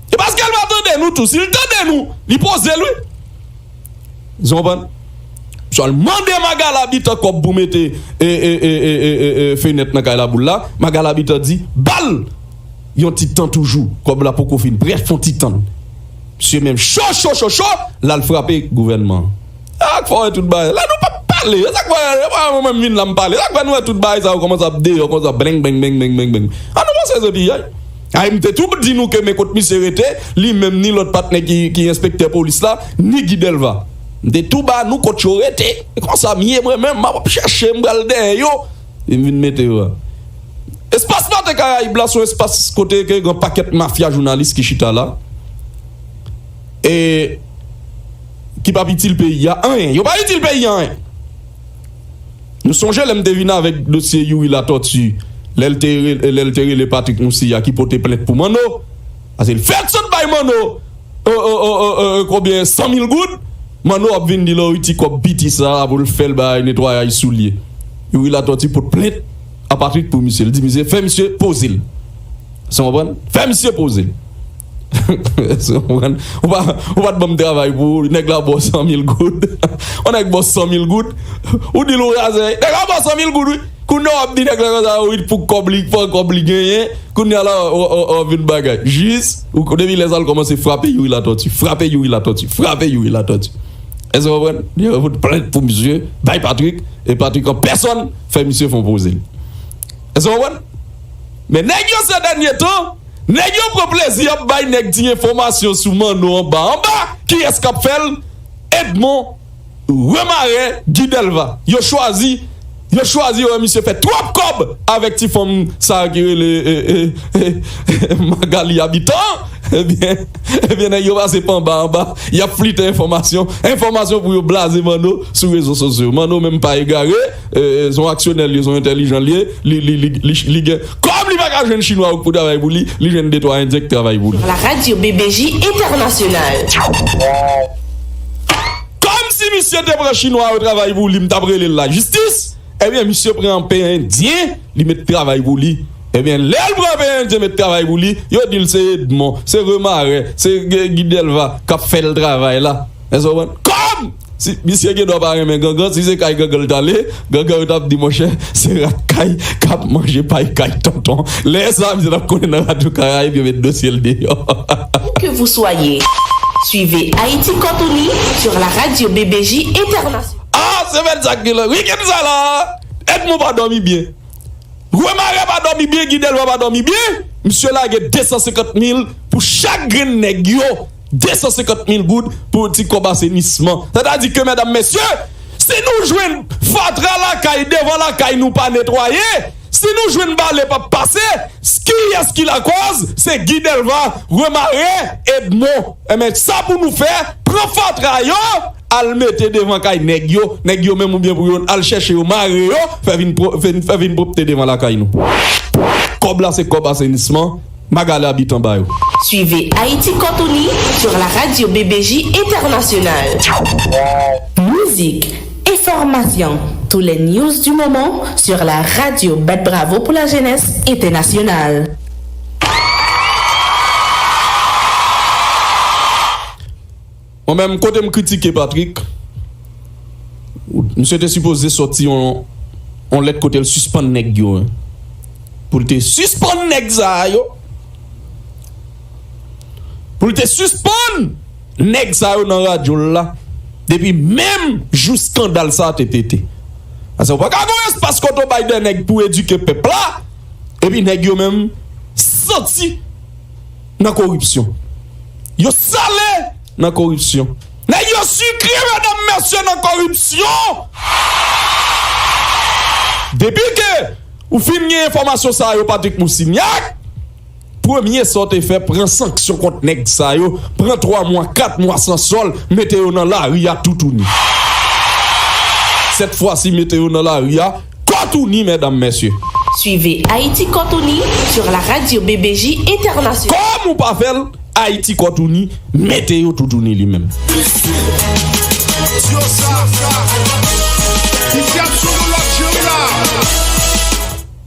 E paske l pa tande nou tou. Si l tande nou, li poze l, wi. Ou konprann? Sòl mande Magal Abitan kòb pou mete e, e, e, e, e, e, e, fenèt nan kay Laboul la. Magal Abitan di, ba l yon ti tan toujou. Kòb la poko fin. Brèf, yon ti tan. Misye menm cho, cho, cho, cho, l al frape gouvènman an. Sa k fè w wè tout bagay. La nou p ap pale. Sa k fè, e pa mwen menm vin la m pale. Sa k fè nou wè tout bagay sa yo kòmanse ap deyò, kòmanse ap beng, beng, beng, beng, beng, beng. An nou panse se piyay. Ay, m te tou di nou ke men kot misye rete, li menm ni lòt patnè ki, ki enspektè polis la, ni Guy Delva. M te tou ba nou kot yo rete. E konsa m ye mwen menm, m ap chèche, m pral dèyè yo. E m vin mete yo a. Espas Maten Karayib la se yon espas kote ke gen pakèt mafya jounalis ki chita la. E ki p ap itil peyi a anyen. Yo pa itil peyi a anyen. Nou sonje lè m te vin avèk dosye Youri Latortue, lè l te re-, lè l te rele Patrick Moussiya ki pote plent pou Manno. Paske l fèk sot bay Manno, e, e, e, e, e, konbyen, san mil goud. Manno ap vin di l, o, wi, ti kòb piti sa a pou l fè l bay netwayaj soulye. Youri Latortue pot plent a Patrick pou misye. L di misye, fè misye poze l. Sa w konprann? Fè misye poze l. Sa w konprann? Ou pa, ou pa t ban m travay pou ou, nèg la ba w san mil goud. Yon nèg ba w san mil goud, ou di l ou razè. Nèg la ba w san mil goud, wi. Kounye a w ap di nèg la konsa, wi, pou kòb li, pou kòb li genyen. Kounye a la, w, w, w vin bagay. Jis, ou, depi lè sa, l kòmanse frape Youri Latortue, frape Youri Latortue, frape Youri Latortue. Èske w konprann? Yo fout plent pou misye, bay Patrick, e Patrick an pèsòn fè misye fè yon poze l. Èske w konprann? Men nèg yo, se dènye tan, nèg yo pran plezi ap bay nèg ti enfòmasyon sou Manno anba anba. Kiyès k ap fè l? Edmond Remarè, Guy Delva. Yo chwazi, yo chwazi, yo wè misye fè twòp kòb avèk ti fanm sa a ki rele, e, e, e, Magali Abitan. Ebyen, ebyen, nèg yo pase pa anba anba. Y ap flite enfòmasyon. Enfòmasyon pou yo blaze Manno sou rezo sosyo. Manno menm pa egare, e, e, se yon aksyonè l ye, se yon entèlijan l ye. Li, li, li, li, li gen, kòm li pa ka jwenn chinwa pou travay pou li, li jwenn de twa endyen k travay pou li. La radio B B J International. Kòm si misye te pran chinwa yo travay pou li, m t ap rele l lajistis. Ebyen, misye pran anpe endyen, li met travay pou li. Ebyen, lè l pran anpe endyen met travay pou li, yo di l se Edmond, se Remarè, se G-, Guy Delva k ap fè l travay la. Èske w konprann? Kòm si misye gen dwa pa renmen gangan, si se kay gangan l t ale, gangan yo t ap di, monchè, se rat kay k ap manje pay kay tonton. Lè sa, misye t ap konnen nan Radyo Karayib, yo met dosye l deyò. Où que vous soyez, suivez Haïti Cortoni sur la radio B B J International. Ah, se fèt sa ki la. Wikenn sa la, Edmond pa dòmi byen. Remarè pa dòmi byen, Guy Delva pa dòmi byen. Misye lage de san senkant mil pou chak grenn nèg yo. De san senkant mil goud pou ti kòb asenisman. Sètadi ke, medam, mesye, si nou jwenn fatra lakay, devan lakay nou pa netwaye, si nou jwenn bale p ap pase, kiyès ki lakòz? Se Guy Delva, Remarè, Edmond. Enben, sa pou nou fè, pran fatra yo, al mete devan kay nèg yo, nèg yo menm oubyen pou yo al chèche yo, mare yo, fè vin pwo-, fè, fè vin pwòpte devan lakay nou. Kòb la se kòb asenisman, Magali Abitan ba yo. Suivez Haïti Cortoni sur la radio B B J International. Musique, information, tous les news du moment sur la radio Bat Bravo pour la jeunesse internationale. Mwen menm, kote m kritike Patrick, misye te sipoze sòti yon, yon lèt kote l sispann nèg yo, en. Pou l te sispann nèg sa a yo. Pou l te sispann nèg sa yo nan radyo l la. Depi menm jou eskandal sa a te pete. Paske w pa ka gen yon espas kote w bay de nèg pou edike pèp la, epi nèg yo menm santi nan koripsyon. Yo sale nan koripsyon. Nèg yo sikre, medam, mesye, nan koripsyon. Depi ke ou fin gen enfòmasyon sa yo, Patrick Moussignac, premye sa w te fè, pran sanksyon kont nèg sa yo, pran twa mwa, kat mwa san sòl, mete yo nan lari a toutouni. Sèt fwa si mete yo nan lari a, Kòtouni, medam, mesye. Suivez Haïti Kòtouni sur la radio B B J International. Kòm ou pa fè l, Ayiti Kòtouni, mete yo toutouni li menm. Yo sa, sa. Misye ap sou yon lòt jan la.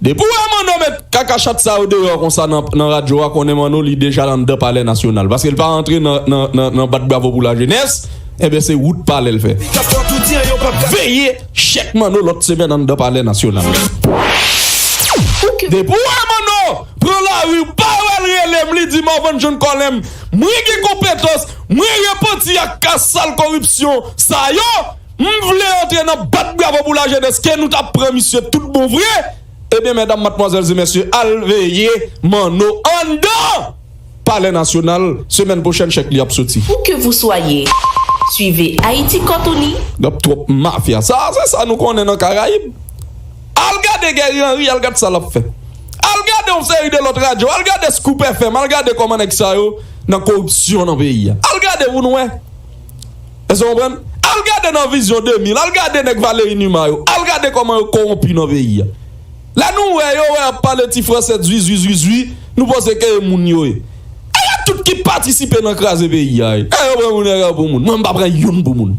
Depi w wè Manno met kaka chat sa yo deyò konsa nan, nan radyo a, konnen Manno li deja anndan Palè Nasyonal. Paske l pa rantre nan, nan, nan, nan bat bravo pou lajenès, enben se wout palè l fè. Veye chèk Manno lòt semèn anndan Palè Nasyonal. Depi w wè Manno pran lari, w pa wè l rele m, li di Morvan John Colem, mwen gen konpetans, mwen repanti ak ka sal koripsyon sa yo, m vle antre nan bat bravo pou lajenès ke nou t ap pran misye tout bon vre. Ebyen, medam, madmwazèl e mesye, al veye Manno anndan Palè Nasyonal. Semèn pwochèn, chèk li ap soti. Où que vous soyez, suivez Haïti Quand on y. N ap twòp mafya. Sa, se sa nou konnen nan Karayib. Al gade Guerrier Henry, al gade sa l ap fè. Al gade yon seri de lòt radyo, al gade Scoop F M, al gade kòman nèg sa yo nan koripsyon nan peyi a. Al gade pou nou wè. Èske w konprann? Al gade nan Vizyon de mil, al gade nèg Valery Numa yo, al gade kòman yo kowonpi nan peyi a. Lè nou wè yo, wè ap pale ti fransè zwi, zwi, zwi, zwi, nou panse ke e moun yo ye. E yo tout ki patisipe nan kraze peyi a, e. E yo pran moun yo pou moun. Mwen, m pa pran youn pou moun.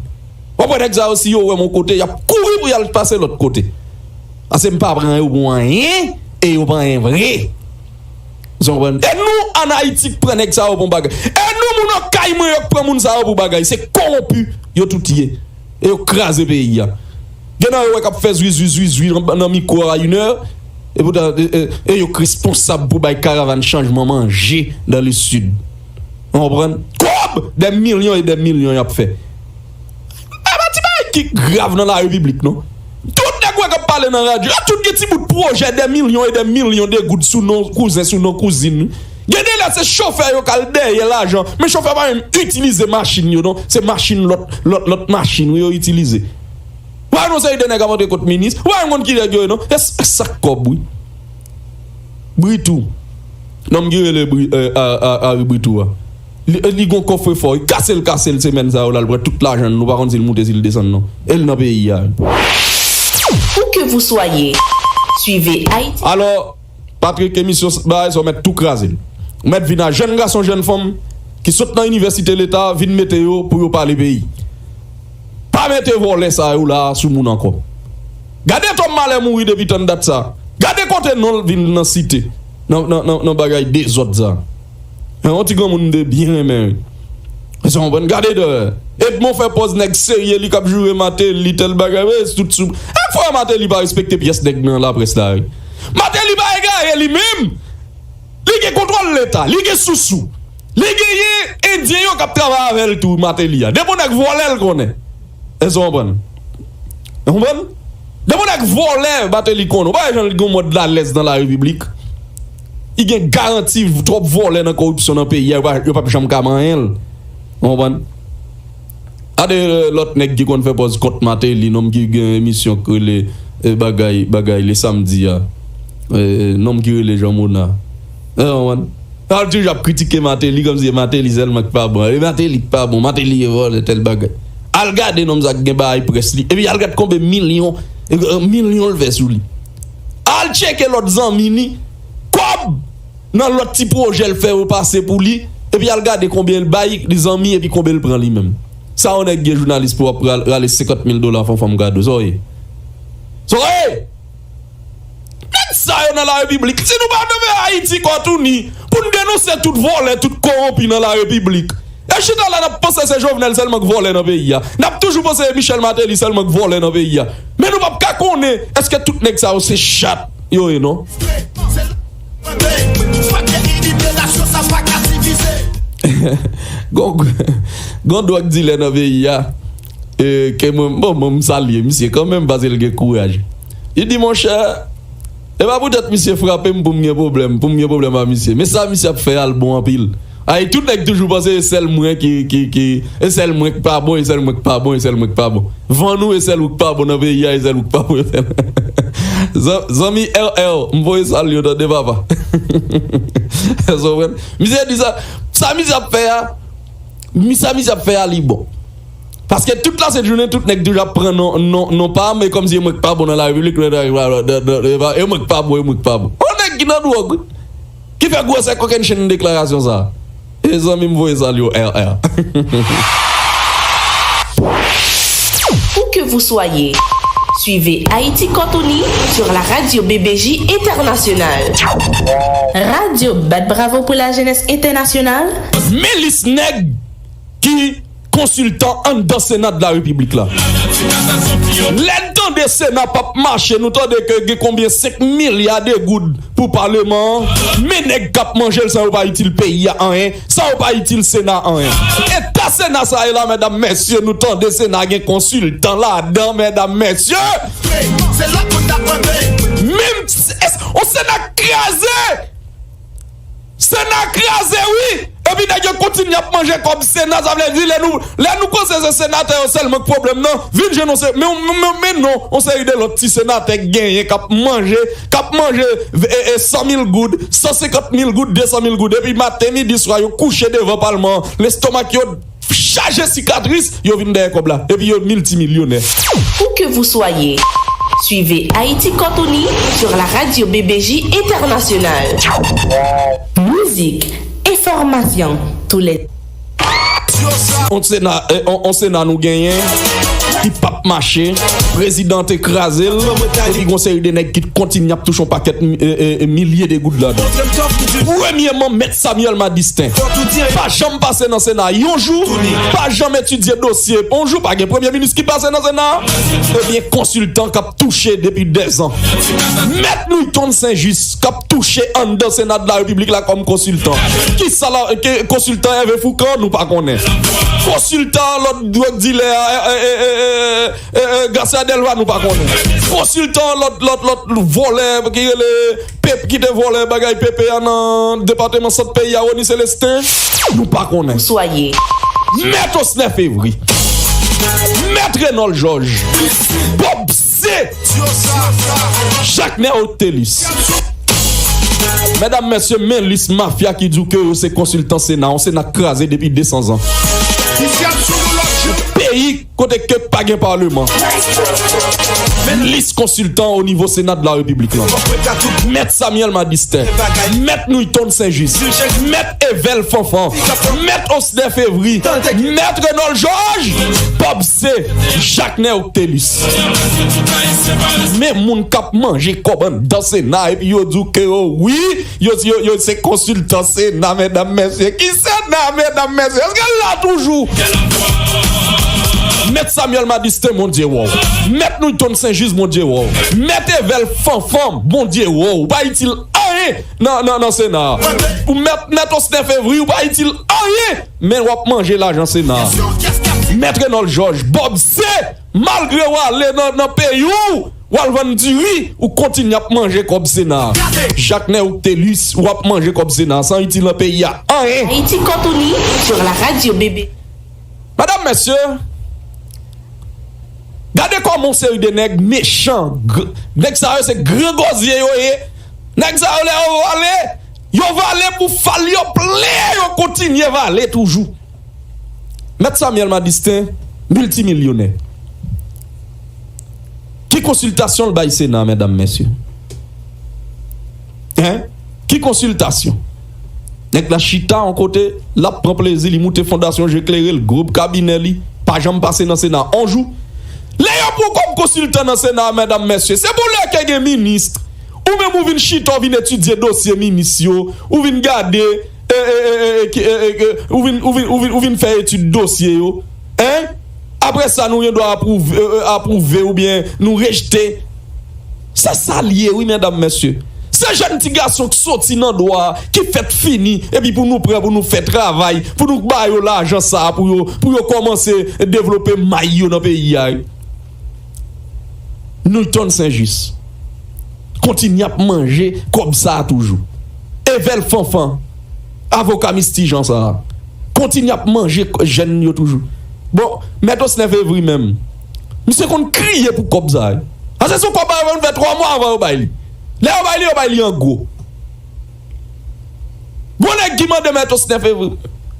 W ap wè nèg sa yo, si yo wè m yon kote, y ap kouri pou y al pase lòt kote. Paske m pa pran yo pou anyen, e yo pa anyen vre. Ou konprann? E nou, ann Ayiti, k pran nèg sa yo pou bagay. E nou, moun Okay mwen yo, k pran moun sa yo pou bagay. Se kowonpi yo tout ye. E yo kraze peyi a. Gen nan yo wè k ap fè zwi, zwi, zwi, zwi nan, nan mikwo a inè. E poutan, e, e, e yo k responsab pou bay karavàn chanjman manje dans le sud. Ou konprann? Kòb! Dè milyon e dè milyon y ap fè. E pa ti bagay ki grav nan larepiblik, non. Tout nèg wè k ap pale nan radyo, yo tout gen ti bout pwojè dè milyon e dè milyon de goud sou non kouzen, sou non kouzin. Gen de lè se chofè yo k al dèyè lajan, men chofè pa menm itilize machin yo, non. Se machin lòt, lòt, lòt machin, wi, yo itilize. Ou pa wè yon seri de nèg ap antre kot minis, ou pa wè yon moun ki nèg yo ye, non. E s-, e sa k kòb, wi. Britou. Nonm ki rele Bri-, e, a, a, Ari Britou a. Li, li gon kòfrefò, li kase l, kase l semèn sa yo la, l pran tout lajan n, nou pa konn si l moute, si l desann, non. E l nan peyi a. Où que vous soyez, suivez Haïti. Alò, Patrick, emisyon s-, bagay sa, w mèt tou kraze l. W mèt vin a jèn gason, jèn fanm ki sot nan inivèsite leta, vin mete yo pou yo pale peyi. Pa mete vòlè sa yo la sou moun ankò. Gade Tom Malè mouri depi tann dat sa. Gade kote non l vin nan site. Nan, nan, nan, nan bagay dezòd sa. Yon ti granmoun m te byen renmen, wi. Èske w konprann? Gade dèyè. Edmond fè pòz nèg serye, li k ap joure Martelly, tèl bagay, wi, tout sou. E frè Martelly pa respekte pyès nèg nan laprès la, wi. Martelly pa egare li menm. Li gen kontwòl leta, li gen sousou. Li genyen endyen yo k ap travay avè l tou, Martelly a. Depi yon nèg vòlè l konnen. Èske w konprann? Ou konprann? Depi yon nèg vòlè, Martelly konnen. Ou pa wè jan l gen yon mòd lalèz nan larepiblik? Li gen garanti twòp vòlè nan koripsyon nan peyi a, yo pa, yo p ap janm ka manyen l. Ou konprann? Gade, e, lòt nèg ki konn fè pòz kont Martelly, nonm ki gen emisyon k rele, e, bagay, bagay le samdi a. E, nonm ki rele Jean Mona. E, w konprann? Al toujou ap kritike Martelly kòmsi e Martelly sèlman k pa bon. E Martelly k pa bon, Martelly e vòlè, tèl bagay. Al gade nonm sa k gen bagay près li. Epi al gade konbyen milyon, e, e, milyon l fè sou li. Al tcheke lòt zanmi ni kòb nan lòt ti pwojè l fè yo pase pou li, epi al gade konbyen l bay li zanmi epi konbyen l pran li menm. Sa yon nèg gen jounalis pou w ap ral-, rale senkant mil dola fè yon fanm kado? Sa w ye? Sa w ye? Nèg sa yo nan larepiblik. Si nou pa leve Ayiti kòtouni pou n denonse tout vòlè, tout kowonpi nan larepiblik, e chita la n ap panse se Jovenel sèlman k vòlè nan peyi a. N ap toujou panse se Michel Martelly sèlman k vòlè nan peyi a. Men nou p ap ka konnen èske tout nèg sa yo se chat yo ye, non. Gon, gon dwòg dilè nan peyi a, e, ke mwen, bon, mwen, m salye misye kanmenm, paske l gen kouraj. Li di, monchè, e pa poutèt misye frape m pou m gen pwoblèm, pou m gen pwoblèm a misye. Men sa misye ap fè a, l bon anpil. Ay, tout nèg toujou panse e sèl mwen ki, ki, ki, e sèl mwen k pa bon, e sèl mwen k pa bon, e sèl mwen k pa bon. Van nou, e sèl ou k pa bon nan peyi a, e sèl ou k pa bon, e sèl. Zan-, zanmi R R, m voye salye w tande, papa. Èske w konprann? Misye di sa, sa misye ap fè a, mi-, sa misye ap fè a, li bon. Paske tout lasent jounen, tout nèg toujou ap pran non, non, non pa m, e kòmsi e mwen k pa bon nan larepiblik, e mwen k pa bon, e mwen k pa bon. Yon nèg ki nan dwòg, wi, ki fè gwosè kokennchenn deklarasyon sa a. E zanmi m voye salye w, R R. Où que vous soyez, Suivez Haïti Cortoni sur la radio B B J Internationale. Radio Bat Bravo pour la Jeunesse Internationale. Men lis nèg ki konsiltan anndan Sena de la Repiblik la. Lè n tande Sena p ap mache, nou tande ke gen konbyen senk milya de goud pou Paleman an, men nèg k ap manje l san yo pa itil peyi a anyen, san yo pa itil Sena anyen. Eta Sena sa ye la, medam, mesye, nou tande Sena gen konsiltan ladan, medam, mesye. Menm s- s- on Sena kraze! Sena kraze, wi! Epi nèg yo kontinye ap manje kòb Sena, sa vle di lè nou, lè nou panse se senatè yo sèlman k pwoblèm nan, vin jwenn on se, men, men, men, men non, on seri de lòt ti senatè k genyen k ap manje, k ap manje e, e, san mil goud, san senkant mil goud, de san mil goud, epi maten, midi, swa, yo kouche devan palman an, lestomak yo chaje sikatris, yo vin dèyè kòb la, epi yo miltimilyonè. Où que vous soyez, suivez Haïti Cortoni sur la radio B B J Internationale. Musique, information, tous les On Sena, eh, on, on Sena nou genyen ki p ap mache, prezidan te kraze l, epi gon seri de nèg ki kontinye ap touche on pakèt eh, eh, milye de goud ladan. Premyèman, Mèt Samuel Madistin pa janm pase nan Sena yon jou, pa janm etidye dosye. On jou, pa gen premye minis ki pase nan Sena. Ebyen, konsiltan k ap touche depi dèzan. Mèt Newton Saint-Just k ap touche anndan Sena de la Repiblik la kòm konsiltan. Kisa la, ke, konsiltan Hervé Fourcand, nou pa konnen. Konsiltan lòt dwòg dilè a, eh, eh, eh, eh, eh, eh, Garcia Delva, nou pa konnen. Konsiltan lòt, lòt, lòt vòlè ki rele Pep, ki te vòlè bagay Pepe a nan depatman Sant peyi a, Rony Célestin, nou pa konnen. Soyez. Mèt Osnè Fevri, Mèt Renòl Jòj, Bob C, Jaknè Octelus. Medam, mesye, men lis mafya ki di w ke yo se konsiltan Sena, on Sena k kraze depi de san zan. Peyi kote ke pa gen paleman. Lis konsiltan o nivo Sena de la Repiblik lan. Mèt Samuel Madistin, Mèt Newton Saint-Just, Mèt Evel Fanfan, Mèt Osnè Fevri, Mèt Renòl Jòj, Bob C, Jaknè Octelus. Men moun k ap manje kòb anndan Sena epi yo di w ke yo wi, yo, yo, yo se konsiltan Sena, medam, mesye. Ki Sena, medam, mesye? Èske l la toujou? Mèt Samuel Madistin, Bondye wè w. Mèt Newton Saint-Just, Bondye wè w. Mèt Evel Fanfan, Bondye wè w. Ou pa itil anyen nan, nan, nan Sena. Ou mèt, mèt Osnè Fevri, ou pa itil anyen. Men w ap manje lajan Sena. Mèt Renòl Jòj, Bob C, malgre w ale nan, nan peyi w, w al vann diri, ou kontinye ap manje kòb Sena. Jaknè Octelus, w ap manje kòb Sena san itil nan peyi a anyen. Haïti Cortoni sur la radio B B. Madam, mesye, gade kòman yon seri de nèg mechan, gr- nèg sa yo se grangozye yo ye. Nèg sa yo lè yo vale, yo vale pou fal yo plen, yo kontinye vale toujou. Mèt Samuel Madistin, miltimilyonè. Ki konsiltasyon l bay Sena, medam, mesye? Hein? Ki konsiltasyon? Nèg la chita yon kote, l ap pran plezi, li moute fondasyon Je Klere l, gwo kabinè li, pa janm pase nan Sena on jou. Lè yo pran w kòm konsiltan nan Sena, medam, mesye, se pou lè ke gen minis, ou menm ou vin chita, ou vin etidye dosye minis yo, ou vin gade, e, e, e, e, ki- e, e, e, ou vin, ou vin, ou vin, ou vin fè etid dosye yo. Hein? Apre sa, nou gen dwa apwouve, e, e, apwouve oubyen nou rejte. Se sa l ye, wi, medam, mesye. Se jèn ti gason k soti nan dwa a, ki fèt fini, epi pou nou pran, pou nou fè travay, pou nou ba yo lajan sa a, pou yo, pou yo kòmanse devlope may yo nan peyi a, wi. Newton Saint-Just kontinye ap manje kòb sa a toujou. Evel Fanfan, avoka mistijan sa a, kontinye ap manje k- jèn yo toujou. Bon, Mèt Osnè Fevri menm, misye konn kriye pou kòb sa a. Paske se yon kòb avan, fè twa mwa avan yo bay li. Lè yo bay li, yo bay li an gwo. Gon nèg ki mande Mèt Osnè Fevri,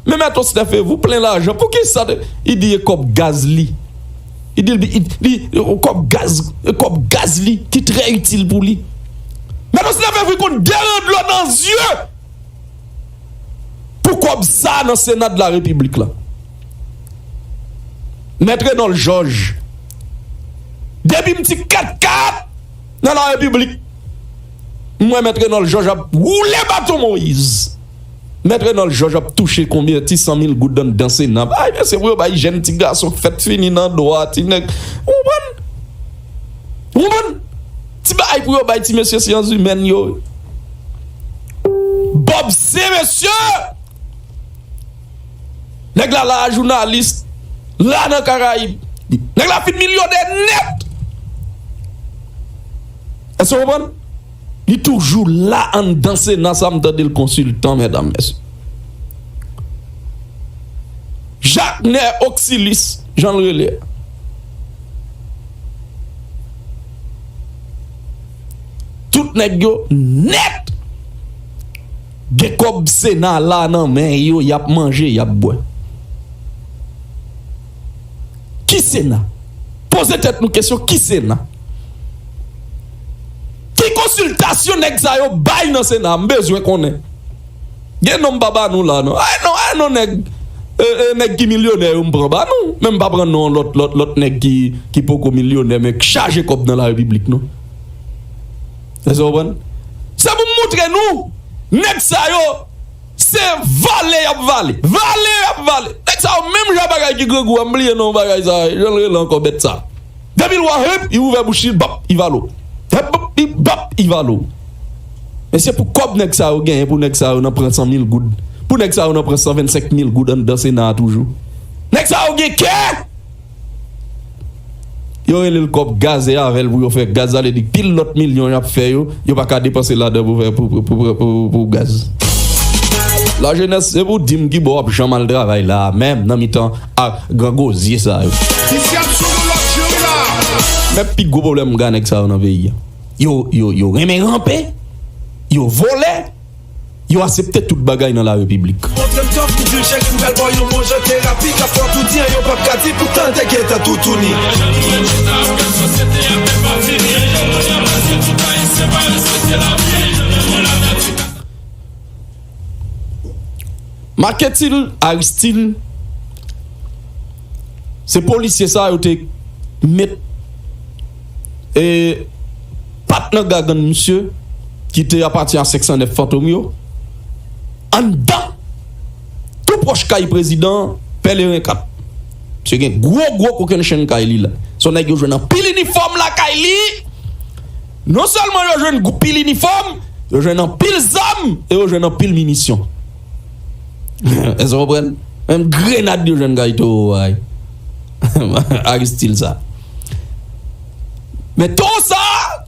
men Mèt Osnè Fevri, ou plen lajan, poukisa te- li di e kòb gaz li? Li di, li, li, li, kòb gaz, kòb gaz li ki trè itil pou li. Mèt Osnè Fevri konn de ran dlo nan zye pou kòb sa nan Sena de la Repiblik la. Mèt Renòl Jòj, Depi m ti kat kat nan la repiblik, m wè Mèt Renòl Jòj ap woule baton Moyiz. Mèt Renòl Jòj ap touche konbyen ti san mil goud anndan Sena. Ay, mesye, pou yo bay jèn ti gason k fèt fini nan dwa, ti nèg. Ou konprann? Ou konprann? Ti bagay pou yo bay ti mesye syans imèn yo. Bob se mesye! Nèg la la jounalis, la nan Karayib. Nèg la fin milyonè nèt. Èske w konprann? Li toujou la anndan Sena sa, m tande l konsiltan, medam, mesye. Jaknè Oksilis, jan l rele a. Tout nèg yo nèt gen kòb Sena la nan men yo, y ap manje, y ap bwè. Ki Sena? Poze tèt nou kesyon, ki Sena? Ki konsiltasyon nèg sa yo bay nan Sena? M bezwen konnen. Gen non m pa ba nou la, non. Ay non, ay non, nèg, e, e, nèg ki milyonè yo m pran ba nou. Men m pa pran non lòt, lòt, lòt nèg ki, ki poko milyonè, men k chaje kòb nan la repiblik, non. Èske w konprann? Se pou m montre nou, nèg sa yo, se vale y ap vale. Vale y ap vale. Nèg sa yo, menm jan bagay ki grangou a, m bliye non bagay sa, jan l rele ankò, bèt sa. Depi l wè, hep, li ouvè bouch li, bap, li vale w. Hep, bap, li, bap, li vale w. Men se pou kòb nèg sa yo genyen, pou nèg sa yo nan pran san mil goud. Pou nèg sa yo nan pran san vennsenk mil goud anndan Sena a toujou. Nèg sa yo gen kè! Yo rele l kòb gaz e avè l pou yo fè gaz, sa vle di pil lòt milyon y ap fè yo, yo pa ka depanse ladan pou fè, pou, pou, pou, pou, pou gaz. Lajenès, se pou di m ki bò w ap janm al travay la, menm nan mitan ak grangozye sa yo. Isi ap sou yon lòt juri la. Men pi gwo pwoblèm m gen ak nèg sa yo nan peyi a. Yo, yo, yo renmen ranpe, yo vòlè, yo aksepte tout bagay nan la repiblik. Montre m tòf ki di l chèk pou bèl bò yon bon jan terapi k ap fè w tou di an yo p ap ka di poutan l te gentan toutouni. Marc-Ethyle Aristil, se polisye sa yo te met, e, pat nan gagann misye ki te apatyen a senk san nèf Fantom yo anndan, tou pwòch kay prezidan Pèleren kat. Misye gen gwo, gwo kokennchenn kay li la. Se yon nèg yo jwenn anpil inifòm lakay li. Non sèlman yo jwenn gwo pil inifòm, yo jwenn anpil zam e yo jwenn anpil minisyon. Èske w konprann? Menm grenad yo jwenn kay towo a. Aristil sa. Men towo sa,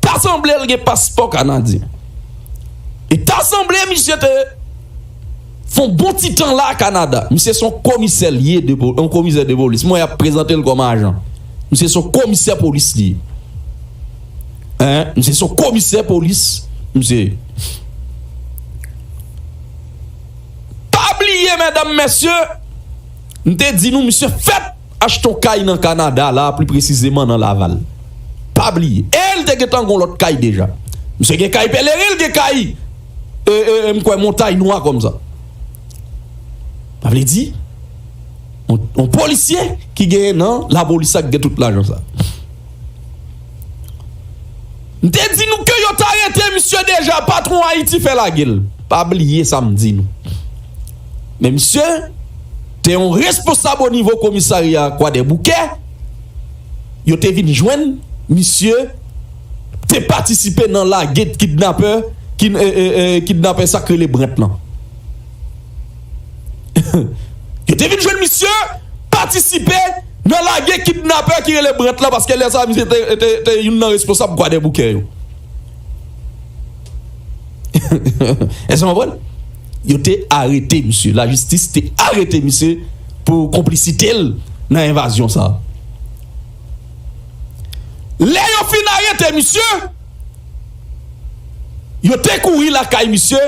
ta sanble l gen paspò kanadyen. E ta sanble misye te fè yon bon ti tan la Kanada. Misye se yon komisè l ye, de po-, yon komisè de polis. Mwen y ap prezante l kòm ajan. Misye se yon komisè polis li ye. Hein? Misye se yon komisè polis. Misye. Pa bliye, medam, mesye, m te di nou, misye fèt achte yon kay nan Kanada la, pli presizeman nan Laval. Pa bliye. E l te gentan gon lòt kay deja. Misye gen kay Pèleren, l gen kay, e, e, e, m kwè Montay Nwa kòm sa. Sa vle di, yon, yon polisye ki genyen nan lapolis ak gen tout lajan sa. M te di nou ke yo t arete misye deja, patwon Ayiti fè lage l. Pa bliye sa m di nou. Men misye te yon responsab o nivo komisarya Kwadèboukè. Yo te vin jwenn misye te patisipe nan lage kidnapè, kin-, e, e, e, kidnapè sa k rele Brent lan. Yo te vin jwenn misye patisipe nan lage kidnapè ki rele Brent lan, paske lè sa a, misye te, te, te youn nan responsab Kwadèboukè yo. Èske w konprann? Yo te arete misye. Lajistis te arete misye pou konplisite l nan envazyon sa a. Lè yo fin arete misye, yo te kouri lakay misye,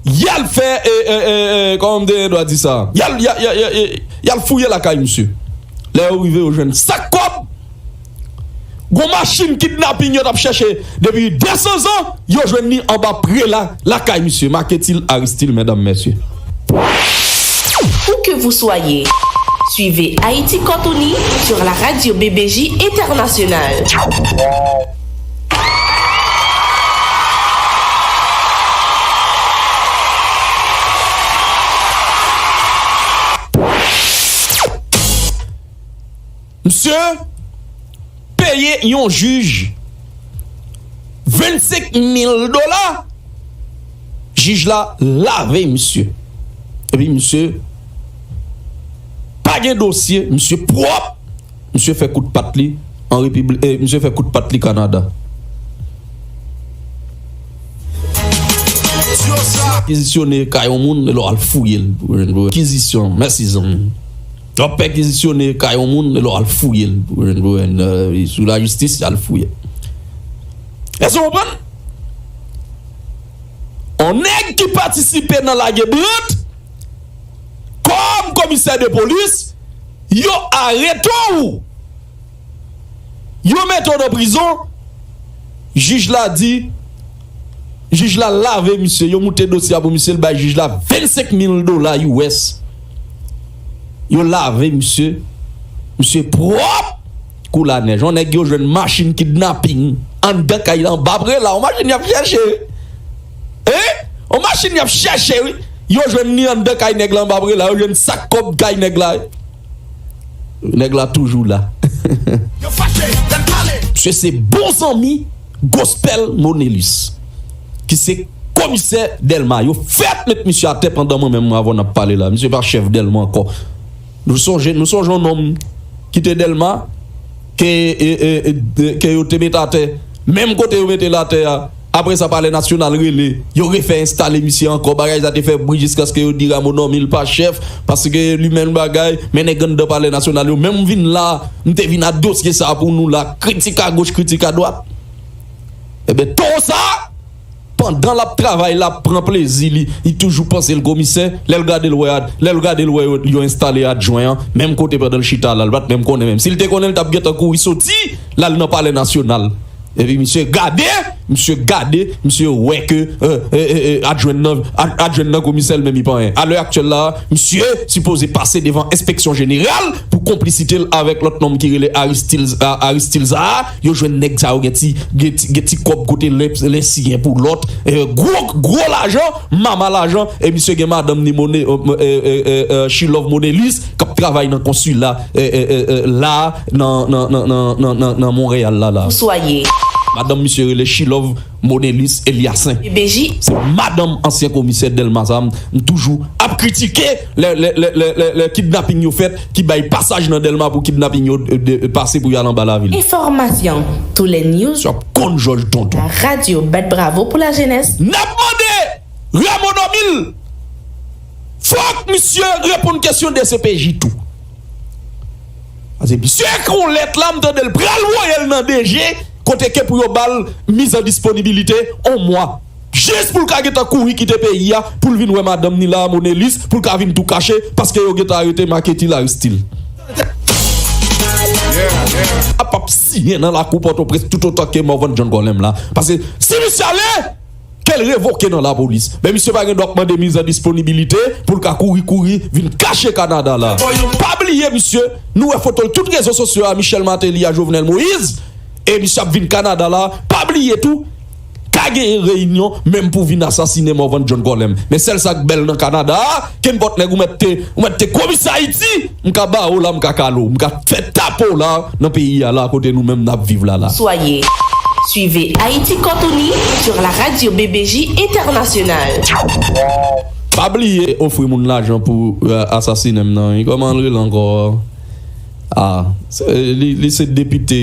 y al fè, e, e, e, e, kòman m te dwa di sa? Y al, y al, y al, y al, y al fouye lakay misye. Lè yo rive, yo jwenn sak kòb, gon machin kidnaping yo t ap chèche depi de san zan, yo jwenn li anba prela lakay misye. Marc-Ethyle Aristil, medam, mesye. Où que vous soyez. Suivez Haïti Cortoni sur la radio B B J Internationale. Misye peye yon jij vennsenk mil dola, jij la lave misye. Epi misye pa gen dosye, misye pwòp, misye fè kout pat li an Repiblik, eh, misye fè kout pat li Kanada. Yo sa. Akizisyone kay yon moun, lè w al fouye l. Akizisyon, mèsi zanmi. W ap pèkizisyone kay yon moun, lè w al fouye l. Sou lajistis, y al fouye. Èske w konprann? On nèg ki patisipe nan lage brant, kòm komisè de polis, yo arete w. Yo mete w nan prizon. Jij la di, jij la lave misye, yo moute dosye a pou misye, l bay jij la vennsenk mil dola U S. Yo lave misye, misye pwòp kou lanèj. On nèg yo jwenn machin kidnaping anndan kay la anba prela, on machin y ap chèche. Hein? On machin y ap chèche wi. Yo jwenn li anndan kay nèg la anba prela, yo jwenn sak kòb kay nèg la. Nèg la toujou la. Misye se bon zanmi Gospel Monelus, ki se komisè Dèlma. Yo fèk met misye atè pandan mwen menm avè w n ap pale la. Misye pa chèf Dèlma ankò. Nou sonje, nou sonje yon nonm ki te Dèlma, ke, e, e, e, ke yo te met atè. Menm kote yo mete l atè a, apre sa Palè Nasyonal rele, yo refè enstale misye ankò. Bagay sa te fè bri jiskaske yo di Rameau Normil pa chèf, paske li menm bagay, men nèg anndan Palè Nasyonal yo menm vin la, m te vin ak dosye sa pou nou la, kritik agoch, kritik adwat. Ebyen, towo sa, pandan l ap travay, l ap pran plezi li, li toujou panse l komisè, lè l gade l wè, lè l gade l wè yo, yo enstale adjwen an, menm kote pandan l chita la, l pa t menm konnen menm. Si l te konnen, l t ap gentan kouri soti, l al nan Palè Nasyonal. Epi misye gade, misye gade, misye wè ke, euh, euh, euh, euh, adjwen nan, ad- adjwen nan komisè l menm li pa anyen. Alè aktyèl la, misye sipoze pase devan enspeksyon jeneral pou konplisite l avèk lòt nonm ki rele Aristide, a- Aristide sa a. Yo jwenn nèg sa yo gen ti, gen ti, gen ti kòb kote len, len siyen pou lòt. Eh, gwo, gwo lajan, mama lajan. E misye gen madanm ni Mone, eh, eh, eh, eh, eh, She Love Monelus k ap travay nan konsila, eh, eh, eh, eh, la, nan, nan, nan, nan, nan, nan, nan Monreyal la, la. Soyez. Madanm misye rele She Love Monelus Eliassaint. B B J. Se madanm ansyen komisè Dèlma sa, m toujou ap kritike lè, lè, lè, lè, lè, lè kidnaping yo fèt, ki bay pasaj nan Dèlma pou kidnaping yo, eh, de- pase pou y al anba lavil. Information, tous les news. Sa ap konn Jòj Tonton. La radio bat bravo pour la jeunesse. N ap mande Rameau Normil, fòk misye reponn kesyon D C P J tou. Paske misye ekri yon lèt la, m tande l pral voye l nan D G, kote ke pou yo ba l miz an disponibilite yon mwa. Jis pou l ka gentan kouri kite peyi a, pou l vin wè madanm ni la, Monelus, pou l ka vin tou kache, paske yo gentan arete Marquety Laristide. Ap ap siyen nan lakou Pòtoprens toutotan ke Morvan John Colem la. Paske si misye ale, ke l revoke nan lapolis. Men misye pa gen dwa ap mande miz an disponibilite pou l ka kouri kouri vin kache Kanada la. Pa bliye misye, nou wè foto l tout rezo sosyo a, Michel Martelly a Jovenel Moïse, e misye ap vin Kanada la. Pa bliye tou, ka genyen reyinyon menm pou vin asasinen Morvan John Colem. Men sèl sa k bèl nan Kanada a, kenpòt nèg ou mèt te, ou mèt te komisè Ayiti, m ka ba w la, m ka kale w, m ka fè tape w la nan peyi a la kote nou menm n ap viv la la. Soyez. Suivez Haïti Cortoni sur la radio B B J Internationale. Pa bliye ofri moun lajan pou, euh, asasinen m nan wi. Kòman l rele ankò? Ah, se- li, li se depite,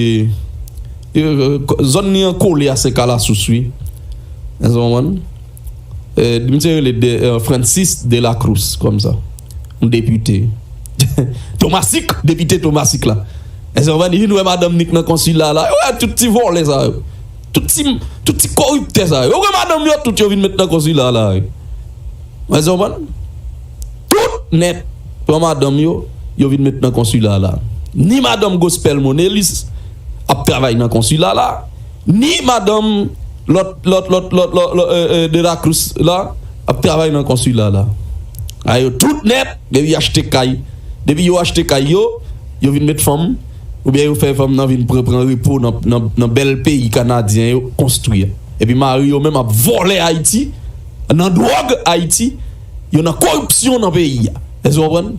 euh, zòn li an kole a se Kalasous wi. Èske w konprann? Eh, misye rele de, eh, Francis de la Cruz, kòmsa. Yon depite. Tomasik, depite Tomasik la. Èske w konprann? Li vin wè madanm ni k nan konsila la. Yo wè tout ti vòlè sa yo. Tout ti, tout ti koriptè sa yo. Yo wè madanm yo tout yo vin met nan konsila la. Èske w konprann? Tout nèt. Pran madanm yo, yo vin met nan konsila la. Ni madanm Gospel Monelus ap travay nan konsila la, ni madanm lòt, lòt, lòt, lòt, lòt, lòt, eh, eh, de la Cruz la ap travay nan konsila la. A yo tout nèt, depi achte kay, Depi yo achte kay yo, yo vin met fanm, oubyen yo fè fanm nan vin pran, pran repo nan, nan, nan bèl peyi kanadyen yo konstwi a. Epi mari yo menm ap vòlè Ayiti, nan dwòg Ayiti, yo nan koripsyon nan peyi a. Èske w konprann?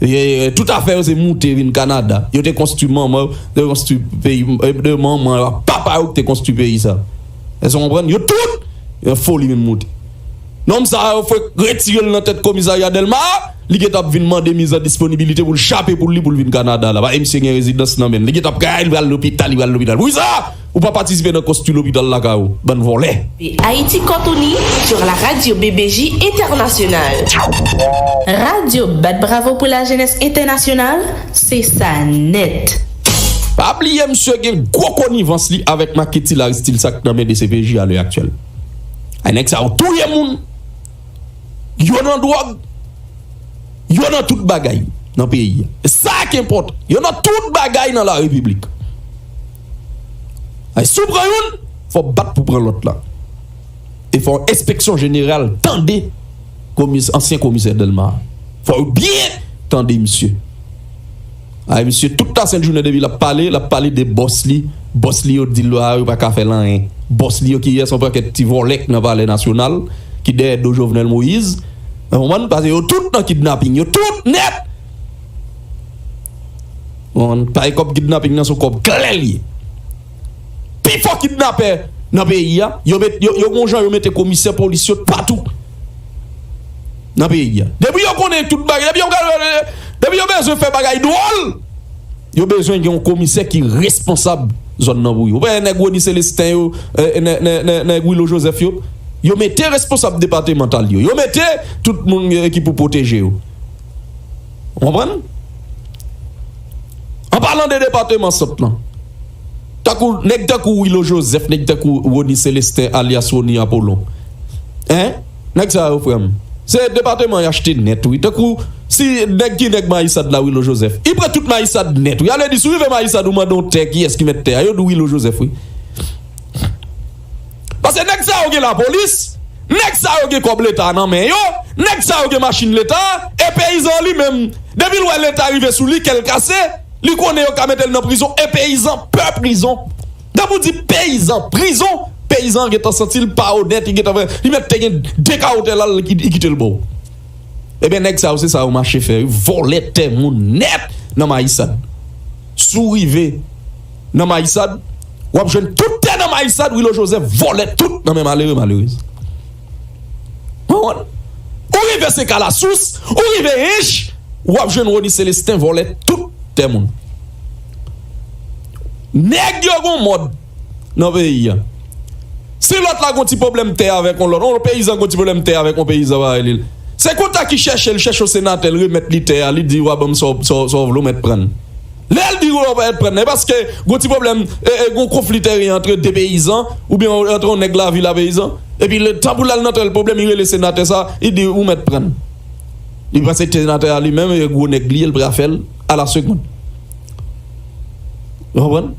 E, tout afè yo se moute vin Kanada. Yo te konstwi manman, yo te konstwi peyi, e, de manman yo, papa yo ki te konstwi peyi sa. Èske w konprann? Yo tout, yon foli vin moute. Nonm sa yo fèk retire l nan tèt komisarya Dèlma, li gentan ap vin mande miz an disponibilite pou l chape pou li pou l vin Kanada la. Paske misye gen rezidans nan men l. Li gentan ap kay, li pral lopital, li pral lopital. Poukisa ou pa patisipe nan konstwi lopital lakay ou? Bann vòlè. Haïti Cotonou sur la radio B B J Internationale. Radyo bat bravo pou lajennès entènasyonal, se sa nèt. Pa bliye misye gen gwo konivans li avèk Marquet-Larue, Stilsac nan men D C P J a lè aktyèl. Ay nèg sa yo touye moun, yo nan dwòg, yo nan tout bagay nan peyi a. E sa ki enpòtan, yo nan tout bagay nan la repiblik. Ay, si w pran youn, fò w bat pou pran lòt la. E fò enspeksyon jeneral tande komis-, ansyen komisè Dèlma. Fò yo byen tande misye. Ay, misye, tout lasent jounen depi l ap pale, l ap pale de bòs li. Bòs li yo di l la, yo pa ka fè l anyen. Bòs li yo ki ye, se yon pakèt ti vòlè k nan Palè Nasyonal, ki dèyè do Jovenel Moïse. Ou konprann? Paske yo tout nan kidnaping, yo tout nèt. Ou konprann? Paske kòb kidnaping nan se yon kòb klè li ye. Pi fò kidnapè nan peyi a, yo met, yo, yo gon jan yo mete komisè polis yo patou nan peyi a. Depi yo konnen tout bagay, depi yo, depi yo bezwen fè bagay dwòl, yo bezwen gen yon komisè ki responsab zòn nan pou yo. Ou wè nèg Rony Célestin yo, e, nè-, nè-, nè-, nèg Willo Joseph yo, yo mete responsab depatmantal yo. Yo mete tout moun, e, ki pou pwoteje yo. Ou konprann? An palan de depatman Sant lan, tankou, nèg tankou Willo Joseph, nèg tankou Rony Célestin, alyas Rony Apollon. Hein? Nèg sa yo, frè m, se depatman y achte nèt, wi. Tankou, si nèg ki nèg Mayisad la, Willo Joseph, li pran tout Mayisad nèt, wi. Ale di, si w rive Mayisad, ou mande yon tè, kiyès ki mèt tè a, yo di w Willo Joseph, wi. Paske nèg sa yo gen lapolis, nèg sa yo gen kòb leta nan men yo, nèg sa yo gen machin leta, e peyizan li menm, depi l wè leta rive sou li, kè l kase, li konnen yo ka mete l nan prizon, e peyizan pè prizon. Depi w di peyizan prizon, peyizan an gentan santi l pa onèt, li gentan fè, li mèt te gen de kawotè la, li ki-, li kite l ba w. Ebyen, nèg sa yo, se sa yo mache fè, wi. Vòlè tè moun nèt nan Mayisad. Si w rive nan Mayisad, w ap jwenn tout tè nan Mayisad, Willo Joseph vòlè tout nan men malere, malerez. Ou konprann? Ou rive Sekalasuns, ou rive Ench, w ap jwenn Rony Célestin vòlè tout tè moun. Nèg yo gon mòd nan peyi a. Si lòt la gon ti pwoblèm tè avèk yon lòt, yon peyizan gon ti pwoblèm tè avèk yon peyizan parèy li, se konta ki chèche l, chèche yon senatè, l remèt li tè a, li di, "W a ban m sa w, sa w, sa w vle, w mèt pran l." Lè l di, "W a mèt pran l," e paske gon ti pwoblèm, e, e, gon konfli teren antre de peyizan, oubyen antre yon nèg lavil a peyizan. Epi, letan pou l al nan tèl pwoblèm, li rele senatè sa, li di, "W a mèt pran l." Li panse senatè a li menm, e gwo nèg li ye, l pral fè l a la segonn. Ou konprann?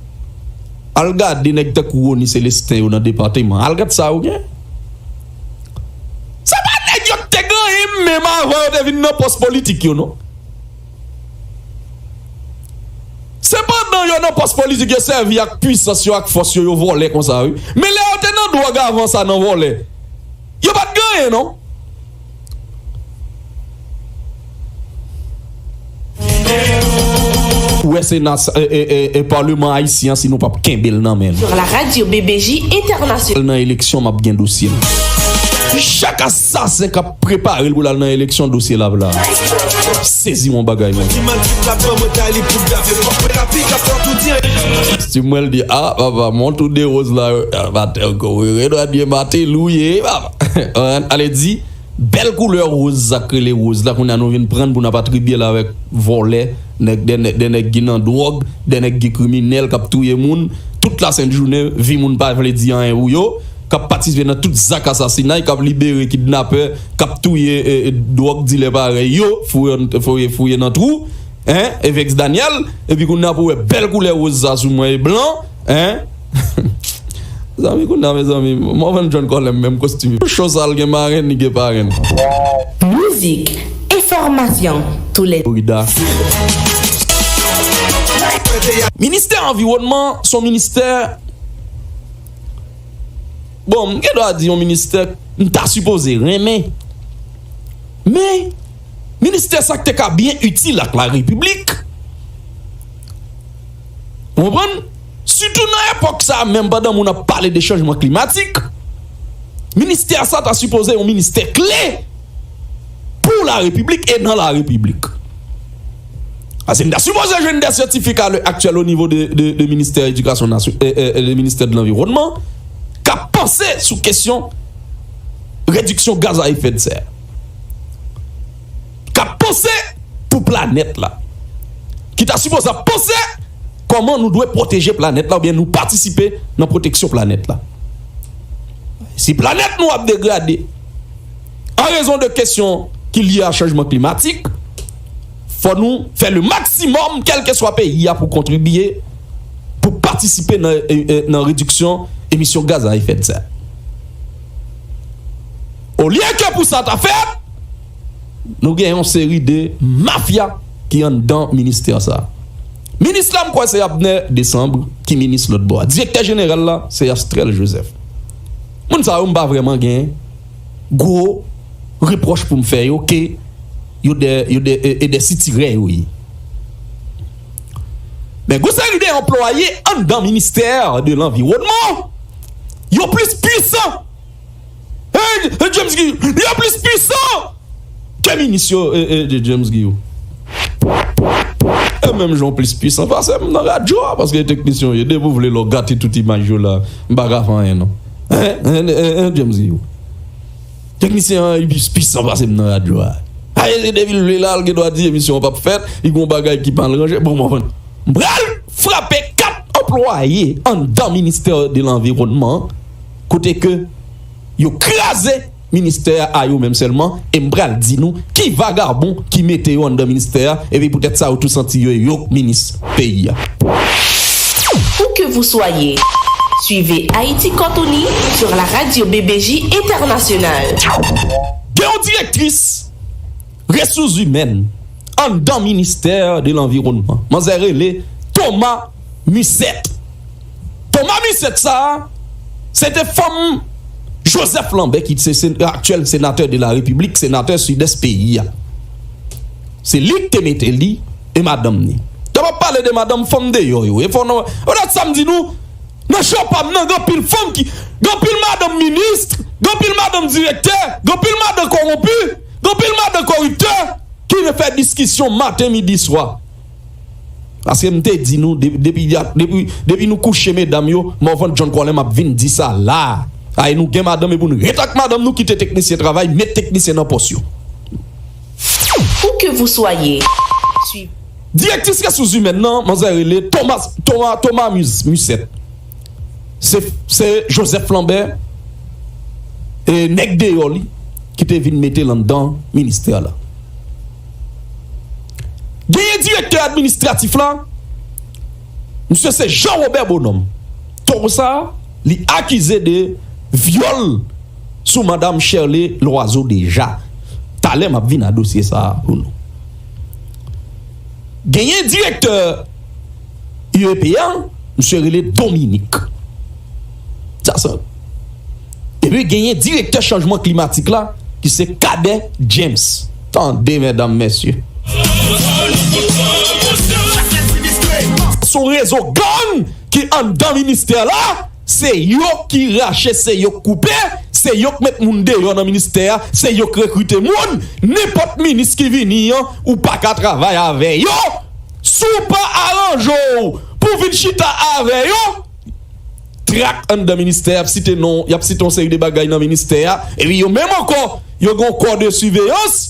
Al gade nèg tankou Rony Célestin yo nan depatman. Al gad sa yo gen. Se pa nèg yo ki te genyen menm avan yo te vin nan pòs politik yo, non. Se pandan yo nan pòs politik yo sèvi ak pwisans yo, ak fòs yo, yo vòlè konsa, wi. Men lè yo te nan dwòg avan sa, nan vòlè, yo pa t genyen, non. Ou wè Sena, e, e, e, e, Palman ayisyen an, si nou p ap kenbe l nan men nou. Sur la radio B B J International. Nan eleksyon, m ap gen dosye l. Chak asasen k ap prepare l pou l al nan eleksyon, dosye l ap la. Sezi yon bagay, men. Si mwen l di, "Ah, papa, mont ou de woz la, ah, batè, ko, wi, wi, dwa di, batè, louye, papa." Ale di, bèl koulè woz sa k rele woz la, kounye a nou vin pran l pou n ap atribye l avèk vòlè, nèg, de, de, de nèg ki nan dwòg, de nèg ki kriminèl, k ap touye moun, tout lasent jounen, vi moun pa vle di anyen pou yo, k ap patisipe nan tout zak asasinay, k ap libere kidnapè, k ap touye, e, e, dwòg dilè parèy yo, fouye, fouye, fouye nan twou, hein, Evex Daniel, epi kounye a pou wè bèl koulè woz sa sou mwen e blan, hein. Zanmi, kounye a, mezanmi, Morvan John Colem, menm kostim. Cho sa l gen marenn, li gen parenn. Mizik, enfòmasyon. Information tous les Florida. Ministè anviwònman se yon ministè, bon, m gen dwa di yon ministè m ta sipoze renmen. Men, ministè sa k te ka byen itil ak larepiblik. Ou konprann? Sitou nan epòk sa a, menm pandan moun ap pale de chanjman klimatik, ministè sa ta sipoze yon ministè kle pou larepiblik e nan larepiblik. Paske n ta sipoze jwenn de syantifik a lè aktyèl o nivo de, de, de ministè edikasyon nasyon, e, e, e, de ministè de lanviwònman, k ap panse sou kesyon rediksyon gaz a efè de sè, k ap panse pou planèt la, ki ta sipoze ap panse kòman nou dwe pwoteje planèt la oubyen nou patisipe nan pwoteksyon planèt la. Si planèt nou ap degrade an rezon de kesyon ki lye a chanjman klimatik, fò nou fè le maksimòm, kèlkeswa peyi a, pou kontribye, pou patisipe nan, e, e, nan rediksyon emisyon gaz a efè de sè. Olye ke pou sa ta fèt, nou gen yon seri de mafya ki anndan ministè sa a. Minis la, m kwè se Abner Desambre ki minis lòt bò a. Direktè jeneral la, se Astrel Joseph. Moun sa yo, m pa vrèman gen gwo repwòch pou m fè yo, ke yo de, yo de, e, e de sitirè yo ye. Men gwo seri de anplwaye anndan ministè de lanviwònman, yo plis pwisan. Hey, hey, James Guillaume, yo plis pwisan ke minis yo, e, e, de James Guillaume. E menm jan w plis pwisan pase m nan radyo a, paske e teknisyen w ye. Depi w vle la, w gate tout imaj yo la. M pa ka fè anyen, non. Hein? Hein, hein, hein, James Guillaume? Teknisyen an, li plis pwisan pase m nan radyo a. A, e depi l vle la, l gen dwa di emisyon an p ap fèt, li gon bagay ki mal ranje. Bon, m konprann. M pral frape kat anplwaye anndan ministè de lanviwònman, kote ke yo kraze ministè a yo menm sèlman, e m pral di nou ki vagabon ki mete yo anndan ministè a, epi poutèt sa yo tou santi yo, yo minis peyi a. Où que vous soyez, suivez Haïti Cortoni sur la radio B B J Internationale. Gen yon direktris resous imèn anndan ministè de lanviwònman. Manzè rele Thomas Musset. Thomas Musset sa a, se te fanm Joseph Lambert ki se, se aktyèl senatè de la Repiblik, senatè Sidès peyi a. Se li ki te mete li e madanm ni. Lè m ap pale de madanm, fanm deyò yo. E fò nou, odèt sa m di nou, nan cho pa m nan, gen anpil fanm ki, gen anpil madanm minis, gen anpil madanm direktè, gen anpil madanm kòwonpi, gen anpil madanm kòriptè ki vle fè diskisyon maten, midi, swa. Paske m te di nou, de-, depi, depi, depi nou kouche medam yo, Morvan John Colin, m ap vin di sa la. Ay, nou gen madanm, e pou nou ret ak madanm nou, kite teknisyen travay, met teknisyen nan pòs yo. Où que vous soyez, suivez. Direktris resous imèn nan, manzè rele Thomas, Thomas, Thomas Mus-, Musset. Se, se Joseph Lambert, e nèg deyò li, ki te vin mete l anndan ministè la. Genyen direktè administratif la, misye se Jean Robert Bonhomme. Towo sa a, li akize de vyòl sou madam Shirley Loiseau deja. Talè m ap vin a dosye sa a pou nou. Genyen direktè I E P a, misye rele Dominique. Sa, sa. Epi genyen direktè chanjman klimatik la, ki se Cadet James. Tande, medam, mesye. Se yon rezo gang ki anndan ministè la, se yo ki rache, se yo k koupe, se yo k met moun deyò nan ministè a, se yo k rekrite moun. Nenpòt minis ki vini an, ou pa ka travay avè yo. Si w pa aranje w pou w vin chita avè yo, trak anndan ministè, y ap site non, y ap site yon seri de bagay nan ministè a, epi yo menm ankò, yo gen yon kò de siveyans,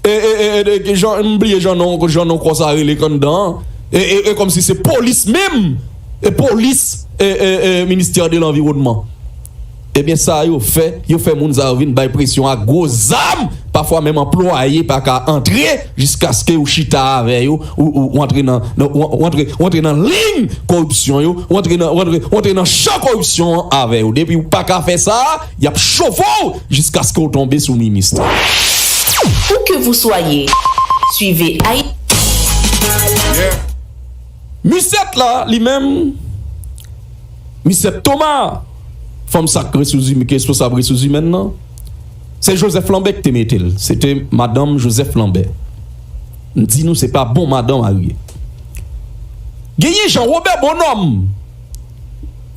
e, e, e, e, e, jan, m bliye jan non, jan non kò sa rele k anndan an, e, e, e kòmsi se polis menm, e polis, e, e, e, ministè de lanviwònman. Ebyen, sa yo fè, yo fè moun sa yo vin bay presyon ak gwo zam. Pafwa, menm anplwaye pa ka antre jiskaske ou chita avè yo, ou, ou, ou antre nan, nan, ou, ou antre, ou antre nan liy kòripsyon yo, ou antre nan, ou antre, ou antre nan chan kòripsyon an avè yo. Depi ou pa ka fè sa, y ap chofe w jiskaske ou tonbe sou minis la. Où que vous soyez, suivez Haïti. Misye la, li menm, misye Thomas, fanm sa k resous imen, ki responsab resous imèn nan, se Joseph Lambert ki te mete l. Se te madanm Joseph Lambert. M di nou, se pa bon madanm a ye. Genyen Jean Robert Bonhomme.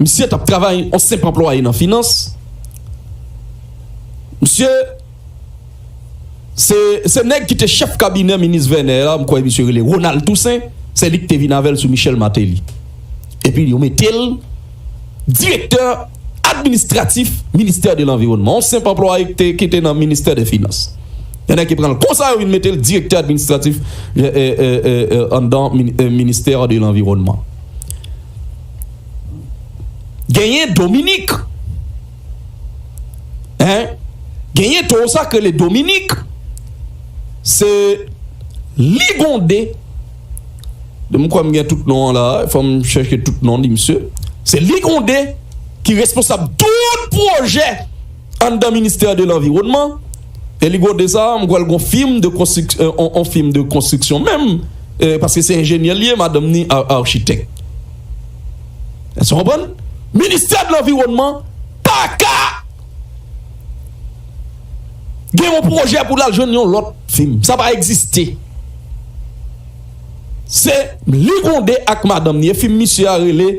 Misye t ap travay, yon senp anplwaye nan finans. Misye se, se nèg ki te chèf kabinè minis Vernet la, m kwè misye rele Ronald Toussaint, se li ki te vin avè l sou Michel Martelly. Epi yo mete l direktè administratif ministè de lanviwònman. Yon senp anplwaye ki te, ki te nan ministè de finans. Gen nèg ki pran l konsa, yo vin mete l direktè administratif, eh, eh, eh, eh, eh, anndan mini- eh, ministè de lanviwònman. Genyen Dominique. Hein? Genyen towo sa k rele Dominique. Se Ligonde. M kwè m gen tout non an la. Fò m chèche tout non li, misye. Se Ligonde ki responsab tout pwojè anndan ministè de lanviwònman. E Ligonde sa, m kwè l gon fim de konstrik- eh, on, on fim de konstriksyon menm. Eh, paske se enjenyè li ye, madanm ni a- achitèk. Èske w konprann? Ministè de lanviwònman pa ka gen yon pwojè pou l al jwenn yon lòt fim. Sa pa egziste. Se Ligonde ak madanm ni. E fim misye a rele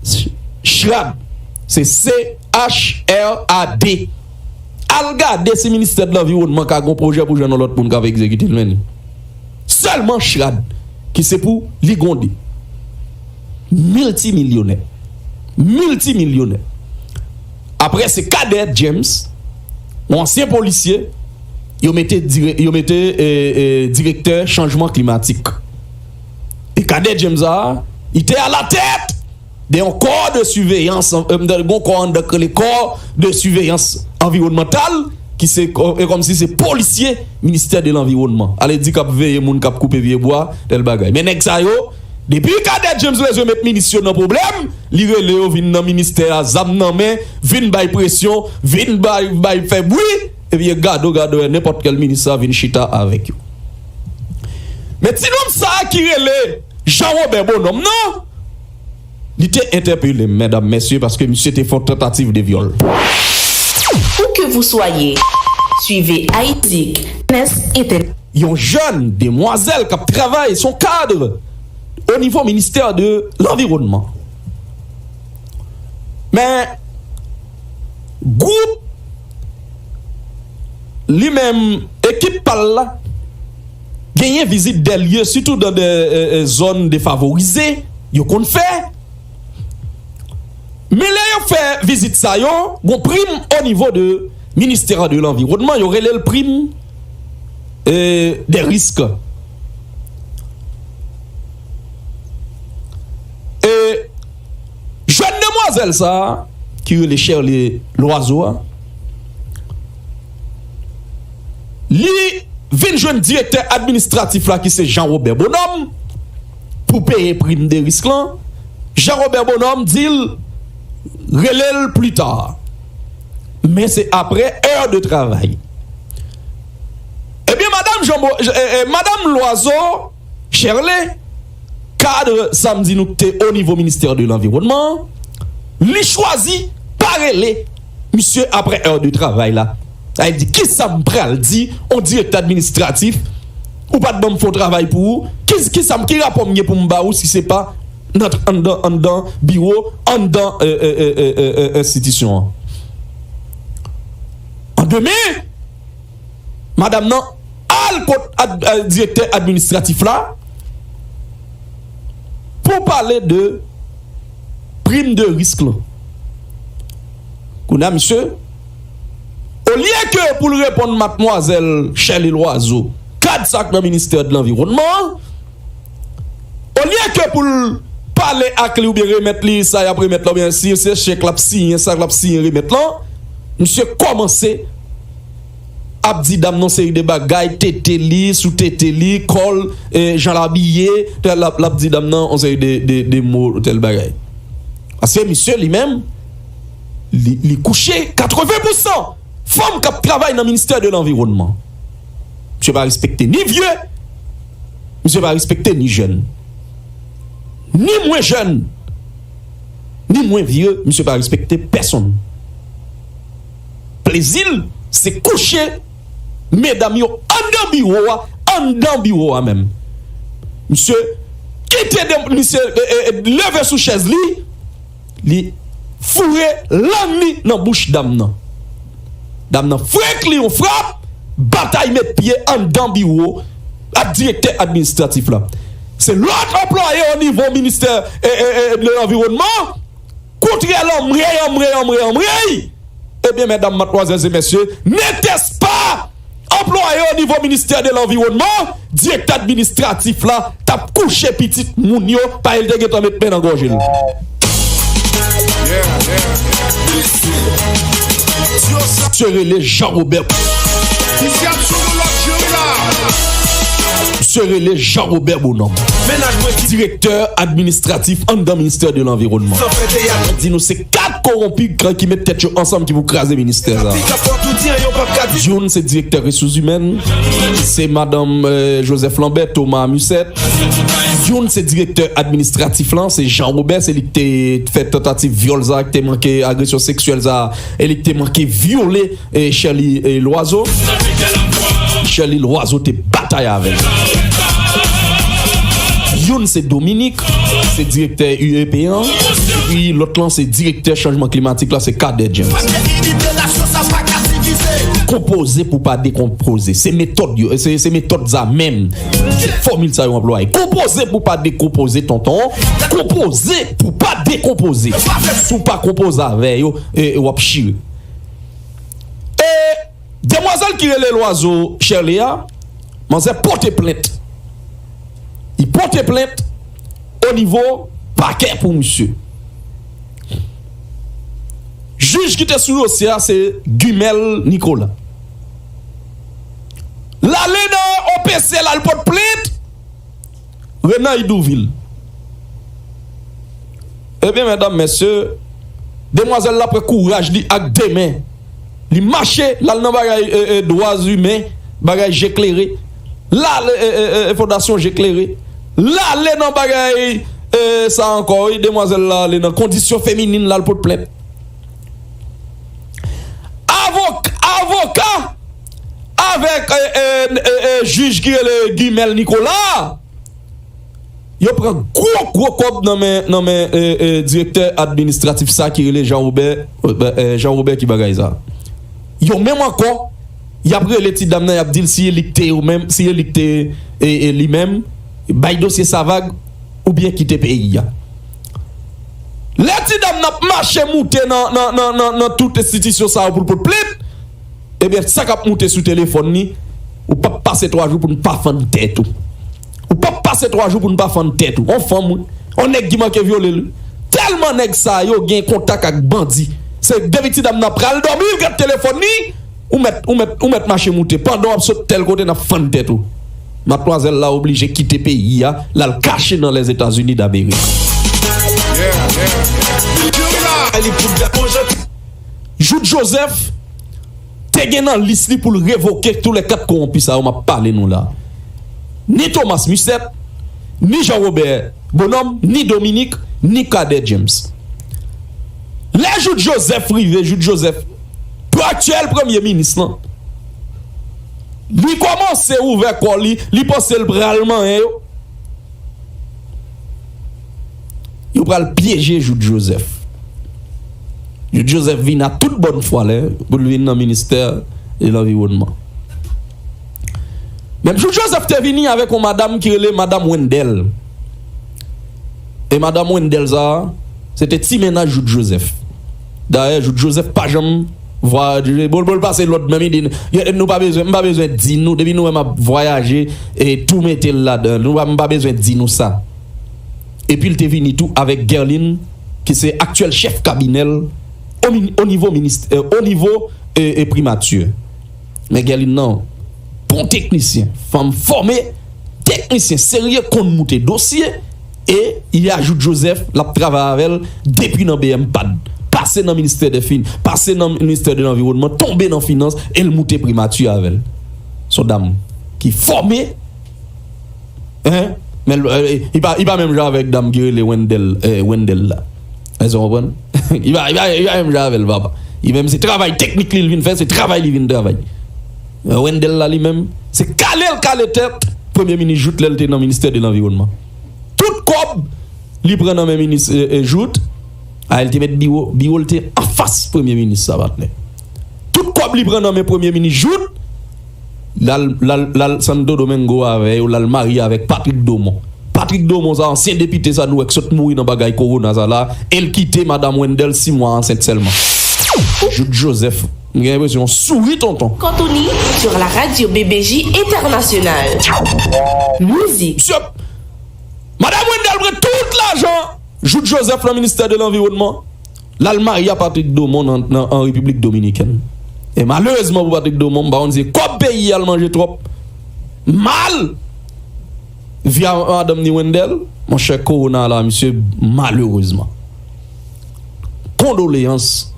Ch- Chrad. Se C H R A D. Al gade si ministè de lanviwònman ka gon pwojè pou jwenn yon lòt moun k ap egzekite l, men. Sèlman Chrad, ki se pou Ligonde. Miltimilyonè. Miltimilyonè. Apre, se Cadet James, yon ansyen polisye, yo mete, dire- yo mete eh, eh, direktè chanjman klimatik. E Cadet James a, li te alatèt de yon kò de siveyans, eh, m tande gon kò anndan k rele kò de siveyans anviwònmantal, ki se kò- e kòmsi se polisye ministè de lanviwònman. Ale di k ap veye moun k ap koupe vye bwa, tèl bagay. Men nèg sa yo, depi Cadet James bezwen met minis yo nan pwoblèm, li rele yo vin nan ministè a, zam nan men, vin bay presyon, vin bay, bay fè bri, epi gado, gado, nenpòt kèl minis sa vin chita avèk yo. Men ti nonm sa a ki rele Jean Robert Bonhomme nan, li te entèpele m, medam, mesye, paske misye te fè yon tantativ de vyòl. Où que vous soyez, suivez Haïti N S Inter. Yon jèn demwazèl k ap travay, se yon kad o nivo ministè de lanviwònman. Men, gwoup li menm, ekip pa l la, genyen vizit dè lye, sitou dan de eh, eh, zòn defavorize, yo konn fè. Men lè yo fè vizit sa yo, gon prim o nivo de ministè de lanviwònman, yo rele l prim eh, de risk. E jèn demwazèl sa a, ki rele Sherley Loiseau a, li vin jwenn direktè administratif la ki se Jean Robert Bonhomme pou peye prim de risk lan. Jean Robert Bonhomme di l rele l pli ta. Men se apre è de travay. Ebyen, madanm Jean Bo- eh, eh, madanm Loiseau, Sherley, kad sa m di nou k te o nivo ministè de lanviwònman, li chwazi pa rele misye apre è de travay la. Sa vle di, kisa m pral di yon direktè administratif, ou pa t ban m fè yon travay pou ou? Ki, kisa m, ki rapò m gen pou m ba ou si se pa nan, anndan, anndan biwo, anndan eh, eh, eh, eh, eh, enstitisyon an? An demen, madanm nan al kot ad- eh, direktè administratif la pou pale de prim de risk lan. Kounye a, misye, olye ke pou l reponn madmwazèl Sherley Loiseau, kad sa k nan ministè de lanviwònman an, olye ke pou l pale ak li oubyen remèt li sa y ap remèt la, oubyen si se chèk l ap siyen, sa l ap siyen remèt lan, misye kòmanse ap di dam nan seri de bagay, tete li, sou tete li, kò l, eh, jan l abiye, l ap, l ap di dam nan yon seri de, de, de mo, tèl bagay. Paske misye li menm, li, li kouche katreven pousan fanm k ap travay nan ministè de lanviwònman. Misye pa respekte ni vye, misye pa respekte ni jèn. Ni mwen jèn, ni mwen vye, misye pa respekte pèsonn. Plezi l, se kouche medam yo anndan biwo a, anndan biwo a menm. Misye kite de, misye, e, e, e, leve sou chèz li, li foure lang li nan bouch dam nan. Dam nan frenk li yon frap, batay met pye anndan biwo ak direktè administratif la. Se lòt anplwaye o nivo ministè, e, e, e, de lanviwònman, kontrè l anmwey, anmwey, anmwey, anmwey. Ebyen, medam, matmwazèl e mesye, n'était-ce pas anplwaye o nivo ministè de lanviwònman, direktè administratif la t ap kouche pitit moun yo, paske l te gentan met men nan gòj li. Misye rele Jean Robert. Misye rele Jean Robert Bonhomme, direktè administratif anndan ministè de lanviwònman. Mwen di nou, se kat kowonpi k-, ki met tèt yo ansanm ki pou kraze ministè sa. Youn se direktè resous imèn, se madanm, eh, Joseph Lambert, Thomas Musset. Youn se direktè administratif lan, se Jean Robert, se li ki te fè tantativ vyòl sa, ki te manke agresyon seksyèl sa, e li ki te manke vyole, eh, Sherly, eh, Loiseau. Sherly Loiseau te batay avè l. Youn se Dominique, se direktè U E P an, epi lòt lan se direktè chanjman klimatik la, se Cadet James. Konpoze pou pa dekonpoze. Se metòd yo, se, se metòd sa menm. Se fòmil sa yo anplwaye. Konpoze pou pa dekonpoze, tonton. Konpoze pou pa dekonpoze. Si w pa konpoze avè yo, e, e w ap chire. E demwazèl ki rele Loiseau Sherly a, manzè pote plent. Li pote plent o nivo pakè pou misye. Jij ki te sou dosye a, se Gumel Nicolas. L ale nan O P C, l al pot plent Renan Idouvil. Ebyen, medam, mesye, demwazèl la pran kouraj li ak de men. Li mache, l al nan bagay, e, e, dwa imen, bagay Je Klere. L ale, e, e, e, e, Fondasyon Je Klere. L ale nan bagay, e, sa ankò, wi, demwazèl la ale nan kondisyon feminin, l al pot plent. Avok-, avoka avèk, e, e, e, e, jij ki rele Gumel Nicolas, yo pran gwo, gwo kòb nan men, nan men, e, e, direktè administratif sa ki rele Jean Robert, e, e, Jean Robert ki bagay sa. Yo menm ankò, y ap rele ti dam nan, y ap di l si e li k te yo menm, si e li k te, e, e, li menm, bay dosye sa vag, oubyen kite peyi a. Lè ti dam nan ap mache moute nan, nan, nan, nan, nan tout enstitisyon sa yo pou l pot plent, ebyen, sa k ap moute sou telefòn li, ou p ap pase twa jou pou n pa fann tèt ou. Ou p ap pase twa jou pou n pa fann tèt ou. On fanm, wi. On nèg ki manke vyole l, wi. Tèlman nèg sa yo gen kontak ak bandi. Se depi ti dam nan pral dòmi, l gad telefòn li, ou mèt, ou mèt, ou mèt mache moute. Pandan w ap sot tèl kote, n ap fann tèt ou. Matmwazèl la oblije kite peyi a, l al kache nan Lèzetazini Damerik. Jout Joseph te gen nan lis li pou l revoke tou lè kat kowonpi sa yo m ap pale nou la. Ni Thomas Musset, ni Jean Robert Bonhomme, ni Dominique, ni Cadet James. Lè Jout Joseph rive, Jout Joseph, aktyèl premye minis lan, li kòmanse ouvè kò li, li panse l pral manyen yo. Yo pral pyeje Jout Joseph. Jout Joseph vin a tout bòn fwa lè pou l vin nan ministè de lanviwònman. Menm Jout Joseph te vini avèk yon madanm ki rele madanm Wendell. E madanm Wendell sa a, se te ti mennaj Jout Joseph. Dayè, Jout Joseph pa janm vwayaje, bon, bon, l pase lòd menm, li di, nou pa bezwen, m pa bezwen di nou, depi nou wè m ap vwayaje, e tou mete l ladan, nou pa, m pa bezwen di nou sa. Epi l te vini tou avèk Guerline, ki se aktyèl chèf kabinè l o mini-, o nivo minis-, e, o nivo, e, e, primati. Men Guerline nan, bon teknisyen, fanm fòme, teknisyen serye, konn moute dosye, e y a Jout Joseph, l ap travay avè l depi nan B M pad. Pase nan ministè de fin-, pase nan ministè de lanviwònman, tonbe nan finans, e l moute primati avè l. S on dam. ki fòme, hein, men l, eh, li pa, li pa menm jan avèk dam ki rele Wendell, eh, Wendell la. Èske w konprann? Li pa, li pa, li pa menm jan avè l, papa. Li menm, se travay teknik li l vin fè, se travay li vin travay. Eh, Wendell la, li menm, se kale l kale tèt premye minis Jouthe lè l te nan ministè de lanviwònman. Tout kòb li pran nan men minis, eh, eh, Jouthe, a, l te met biwo, biwo l te anfas premye minis sa, patnè. Tout kòb li pran nan men premye minis Jouthe, l al, l al, l al Santo Domingo avè yo, l al marye avèk Patrick Domon. Patrick Domon sa, ansyen depite sa nou wè k sot mouri nan bagay kowona sa la, e l kite madanm Wendell sis mwa ansent sèlman. Jouthe Joseph, m gen enpresyon w souri, tonton. Kantouni sur la radio B B J International. Mizik. Mesye, madanm Wendell pran tout lajan Jouthe Joseph nan ministè de lanviwònman, l al marye a Patrick Domon nan, nan, an Repiblik Dominikèn. E malerezman pou Patrick Domon, m pa konn si se kòb peyi a l manje twòp mal via madanm ni Wendell, monchè, kowona la, mesye, malerezman. Kondoleyans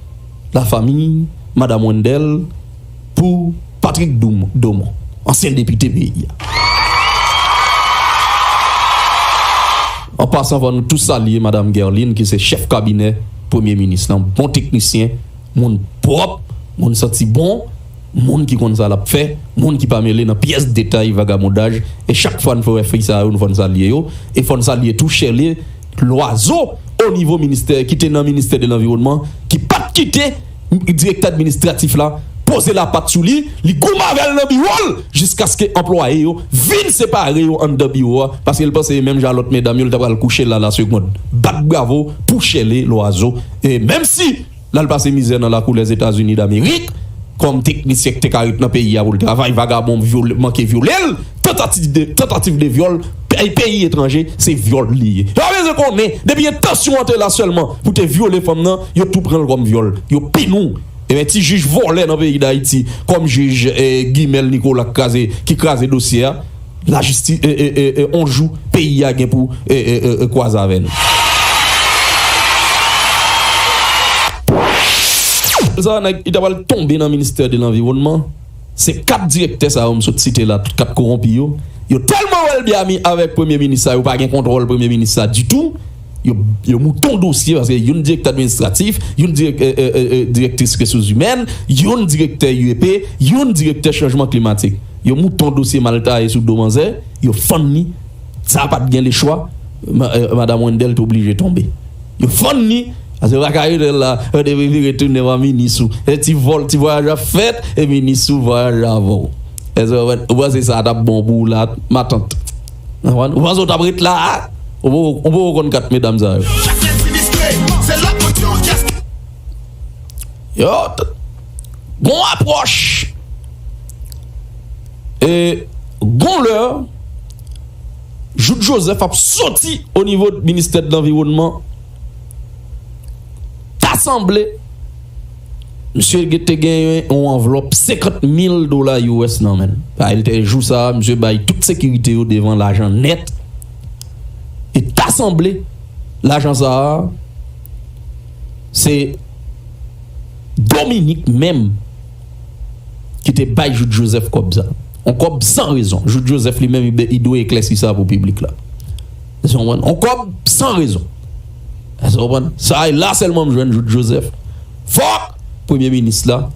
lafanmi madanm Wendell pou Patrick Dom-, Domon, ansyen depite peyi a. An pasan, fò nou tou salye madanm Guerline, ki se chèf kabinè premye minis lan, bon teknisyen, moun pwòp, moun santi bon, moun ki konn sa l ap fè, moun ki pa mele nan pyès detay vagabondaj. E chak fwa n fè wè fi sa yo, nou fò n salye yo. E fò n salye tou Shirley Loiseau, o nivo ministè, ki te nan ministè de lanviwònman, ki pa t kite direktè administratif la poze lapat sou li, li goumen avè l nan biwo l, jiskaske anplwaye yo vin separe yo anndan biwo a, paske l panse menm jan lòt medam yo, l ta pral kouche la la segond. Bat bravo pou Shirley Loiseau. E menm si l al pase mizè nan lakou Lèzetazini Damerik, kòm teknisyen ki te ka ret nan peyi a pou l travay, vagabon vyole, manke vyole l, tantativ de, tantativ de vyòl, peyi, peyi etranje, se vyòl li ye. Yo pa bezwen konnen, depi entansyon an te la sèlman pou te vyole fanm nan, yo tou pran l kòm vyòl. Yo pini w. Ebyen, ti jij vòlè nan peyi Dayiti, kòm jij, eh, Guimel Nicolas ki kraze, ki kraze dosye a, lajistis, eh, eh, eh, eh, on jou, peyi a gen pou, eh, eh, eh, eh, kwaze avè nou. Sa, nèg, li ta pral tonbe nan ministè de lanviwònman. Se kat direktè sa yo m sot site la, tout kat kowonpi yo. Yo tèlman wè l byen ami avèk premye minis sa, yo pa gen kontwòl premye minis sa ditou. Yo, yo mouton dosye, paske youn direktè administratif, youn dirèk-, eh, eh, eh, eh, direktris resous imèn, youn direktè U E P, youn direktè chanjman klimatik. Yo mouton dosye mal taye sou do manzè, yo fann li. Sa pa t gen lechwa. Ma-, eh, madanm Wendell te oblije tonbe. Yo fann li. Paske yo pa ka rete la, yo te prefere tounen pa minis ou. E ti vòl, ti vwayaj ap fèt, e minis ou vwayaj avè w. Èske w konprann? Ou panse sa t ap bon pou w la, matant? Ou konprann? Ou panse w t ap ret la a? Ou poko, ou poko konn kat medam sa yo. Yo, t-, gon apwòch. E gon lè, Jouthe Joseph ap soti o nivo ministè de lanviwònman. Ta sanble, misye te genyen yon anvlòp senkant mil dola U S nan men l. Sa vle di jou sa a, misye bay tout sekirite yo devan lajan nèt. E ta sanble, lajan sa a, se Dominique menm ki te bay Jouthe Joseph kòb sa. On kòb san rezon. Jouthe Joseph li menm, li be-, li dwe eklèsi sa pou piblik la. Èske w konprann? On kòb san rezon. Èske w konprann? Sa e la sèlman m jwenn Jouthe Joseph. Fòk premye minis la,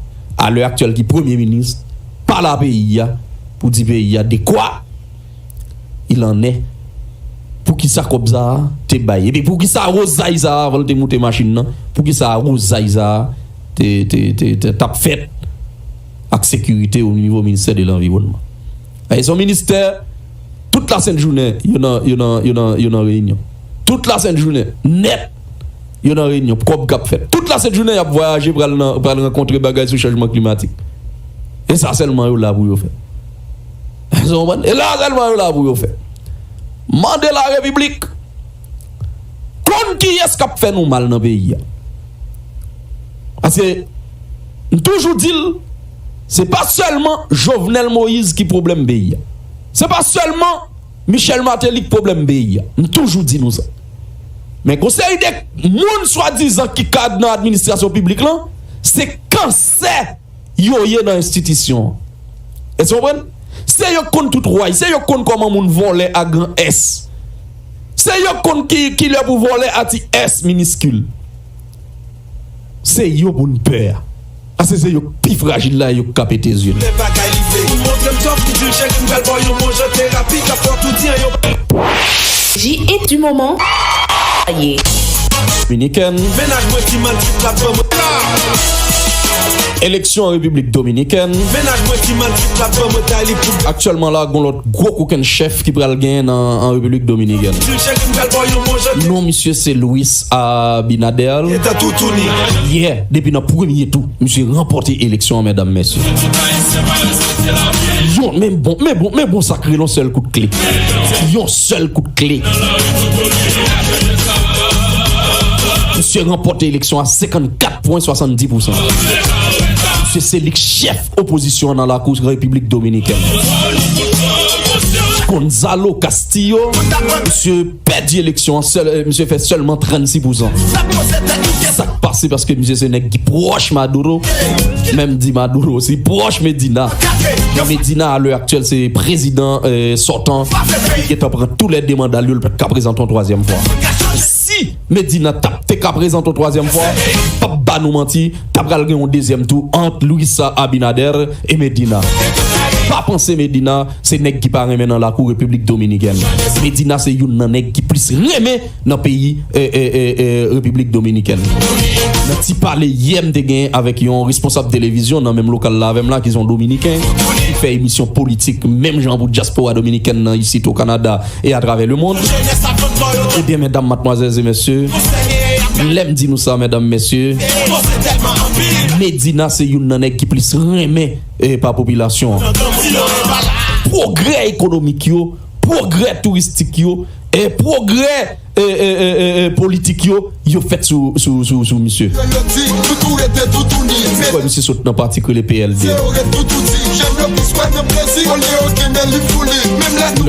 a lè aktyèl ki premye minis, pale a peyi a, pou di peyi a de kwa il en est. Poukisa kòb sa a te bay? Epi poukisa wozay sa a, avan l te moute machin nan, poukisa wozay sa a te, te, te, te, t ap fèt ak sekirite o nivo ministè de lanviwònman? E se yon ministè, tout lasent jounen, yo nan, yo nan, yo nan, yo nan reyinyon. Tout lasent jounen, nèt, yo nan reyinyon, kòb k ap fèt. Tout lasent jounen, y ap vwayaje, pral nan, pral rankontre bagay sou chanjman klimatik. E sa sèlman yo la pou yo fè. Èske w konprann? E la sèlman yo la pou yo fè. Mande larepiblik, konn kiyès k ap fè nou mal nan peyi a. Paske, m toujou di l, se pa sèlman Jovenel Moïse ki pwoblèm peyi a. Se pa sèlman Michel Martelly k pwoblèm peyi a. M toujou di nou sa. Men gon seri de moun swadizan ki kad nan administrasyon piblik lan, se kansè yo ye nan enstitisyon an. Èske w konprann? Se yo k konn tout way, se yo k konn kòman moun vòlè a gran S. Se yo k konn ki, kilè pou vòlè a ti S miniskil. Se yo pou n pè a. Paske se yo k pi frajil la, yo k ka pete zye n. Lè bagay rive, ou montre m sa pou di l, cheri, m pral ba w yon manje terapi k ap fè w tou di an yon. J H du moment. Dominikèn. Mennaj mwen ki mal trip la ban mwen. Eleksyon an Repiblik Dominikèn. Mennaj mwen ki mal trip la ban mwen tay li pou. Aktyèlman la, gon lòt gwo kokenn chèf ki pral genyen nan, an Repiblik Dominikèn. Di l cheri m pral ba w yon manje. Non misye se Luis Abinader. Etan toutouni. Yè, depi nan premye tou, misye ranpòte eleksyon an, medam, mesye. Yon, men bon, men bon, men bon, sa k rele yon sèl kout kle. Yon sèl kout kle. Misye ranpòte eleksyon a senkannkat pwen swasanndis pousan. Misye se li k chèf opozisyon an nan lakou Repiblik Dominikèn. Gonzalo Castillo, misye pèdi eleksyon an, sèl, eh, misye fè sèlman trannsis pousan. Sa k pase? Paske misye se nèg ki pwòch Maduro. Menm di Maduro osi, pwòch Medina. Medina, a lè aktyèl, se prezidan, eh, sòtan. Li gentan pran tou lè de manda l yo, li pa t ka prezante yon twazyèm fwa. Si Medina t ap te ka prezante yon twazyèm fwa, p ap ba nou manti, ta pral gen yon dezyèm tou ant Luis Abinader e Medina. Pa panse Medina se nèg ki pa renmen nan lakou Repiblik Dominikèn. Medina se youn nan nèg ki plis renmen nan peyi, eh, eh, eh, eh, Repiblik Dominikèn. Nan ti pale yè m te gen avèk yon responsab televizyon nan menm lokal la avè m la, ki se yon Dominiken, ki fè emisyon politik menm jan pou dyaspora dominikèn nan isit o Kanada e atravè lemonn. Ebyen, medam, madmwazèl e mesye, lè m di nou sa, medam, mesye, Medina se youn nan nèg ki plis renmen, eh, pa popilasyon an. Pwogrè ekonomik yo, pwogrè touristik yo, e pwogrè, e, e, e, e, e, politik yo, yo fèt sou, sou, sou, sou misye. Kwè misye sot nan pati k rele P L D.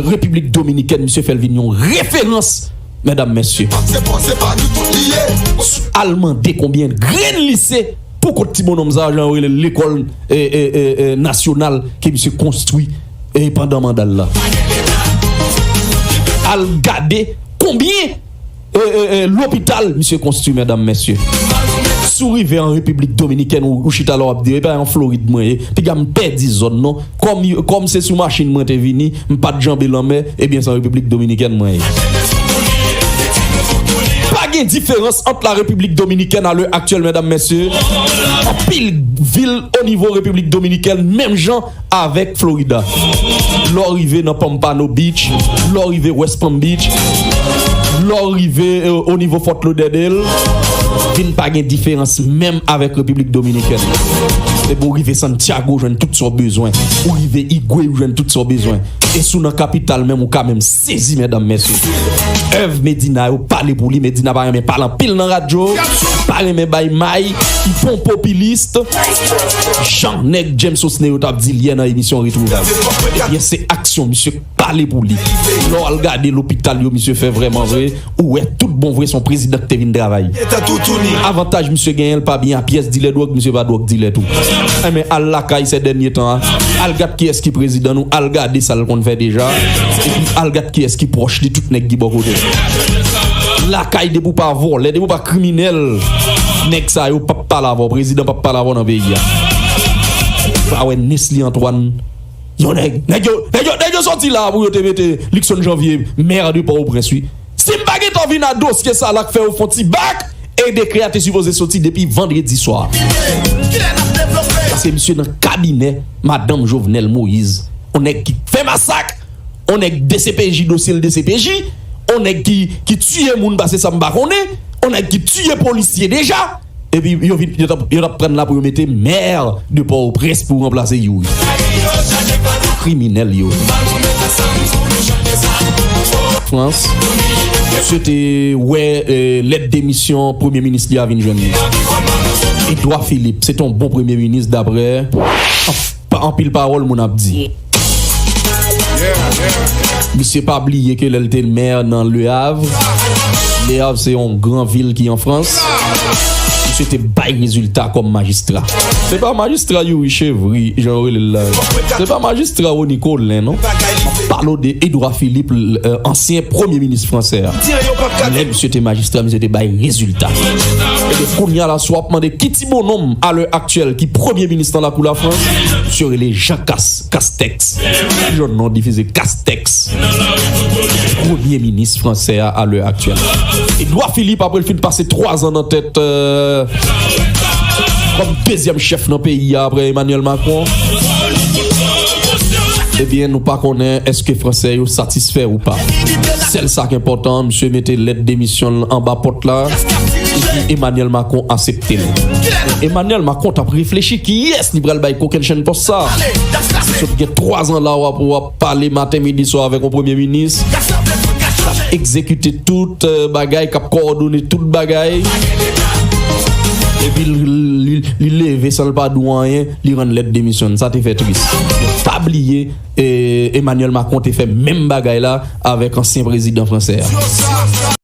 Repiblik Dominikèn, misye fè l vin yon referans, medam, mesye. Al mande konbyen grenn lise pou kont ti bonnonm sa, jan yo rele l, lekòl, e, e, e, e, nasyonal ke misye konstwi, e, pandan manda l la. Al gade konbyen, e, e, e, lopital misye konstwi, medam, mesye. Si w rive an Repiblik Dominikèn, ou, ou chita la, w ap di, "E pa an Florid mwen ye, piga m pèdi zòn non. Kòm, kòm se sou machin mwen te vini, m pa t janbe lanmè, ebyen, se an Repiblik Dominikèn mwen ye." Pa gen diferans ant la Repiblik Dominikèn a lè aktyèl, medam, mesye. Anpil vil o nivo Repiblik Dominikèn, menm jan avèk Florida. Lè w rive nan Pompano Beach, lè w rive West Palm Beach, lè w rive, eh, o nivo Fort Lauderdale, vin pa gen diferans menm avèk Repiblik Dominikèn. Epi w rive Santiago, w jwenn tout sa w bezwen. Ou rive Higüey, ou jwenn tout sa w bezwen. E si w nan kapital menm, ou ka menm sezi, medam, mesye. Èv Medina yo pale pou li. Medina pa renmen pale anpil nan radyo. Pa renmen bay may. Li pa yon popilis. Jan nèg James Osner yo t ap di l yè nan emisyon Retrouvay. Ebyen, se aksyon misye k pale pou li. Lè w al gade lopital yo misye fè vrèman vre, ou wè tout bon vre se yon prezidan ki te vin travay. Avantaj misye genyen, l pa byen a pyès dilè dwòg, misye pa dwòg dilè tou. Enben, al lakay sè dènye tan an, al gad kiyès ki prezidan nou, al gade sa l konn fè deja, epi al gad kiyès ki pwòch li, tout nèg ki bò kote l. Lakay, depi w pa vòlè, depi w pa kriminèl, nèg sa yo p ap pale avè w, prezidan p ap pale avè w nan peyi a. Pa wè Nesly Antoine, yon nèg, nèg yo, nèg yo, nèg yo sòti la pou yo te mete Luckson Janvier, maire de Port-au-Prince, wi. Si m pa gentan vin a dosye sa la k fè yo fè yon ti bak, e dekrè a te sipoze soti depi vandredi swa. Paske misye nan kabinè madanm Jovenel Moïse, yon nèg ki fè masak, yon nèg D C P J, dosye l D C P J, yon nèg ki, ki tiye moun, paske sa m pa konnen, yon nèg ki tiye polisye deja. Epi yo vin, yo t ap, yo t ap pran la pou yo mete maire de Port-au-Prince pou ranplase Youri. Kriminèl yo. Frans, misye te wè, eh, lèt demisyon premye minis li a vin jwenn li. Edouard Philippe, se te yon bon premye minis daprè anpil pawòl moun ap di. Misye pa bliye ke lè l te mè nan Le Havre, Le Havre se yon gran vil ki an Frans. Misye te bay rezilta kòm majistra. Se pa majistra Youri Chevry, jan yo rele l la. Se pa majistra Rony Colin, non. M ap pale w de Edouard Philippe, l- euh, ansyen premye minis fransè a. Lè misye te majistra, misye te bay rezilta. Ebyen, kounye a la, si w ap mande ki ti bononm a lè aktyèl ki premye minis nan lakou Lafrans, misye rele Jean Cas- Castex. Ki jan non difize Castex. Premye minis fransè a, a lè aktyèl. Edouard Philippe, apre l fin pase twa zan nan tèt, euh, kòm dezyèm chèf nan peyi a apre Emmanuel Macron, ebyen, nou pa konnen èske fransè yo satisfè ou pa. Sèl sa k enpòtan, misye mete lèt demisyon l anba pòt la, epi Emmanuel Macron aksepte l. Emmanuel Macron t ap reflechi kiyès li pral bay kokennchenn pòs sa. Sot gen twa zan la, w ap, w ap pale maten, midi, swa avèk yon premye minis k ap egzekite tout, euh, bagay, k ap kowòdone tout bagay. Epi li, li, li leve san l pa di w anyen, li rann lèt demisyon. Sa te fè tris. Pa bliye, eh, Emmanuel Macron te fè menm bagay la avèk ansyen prezidan fransè a.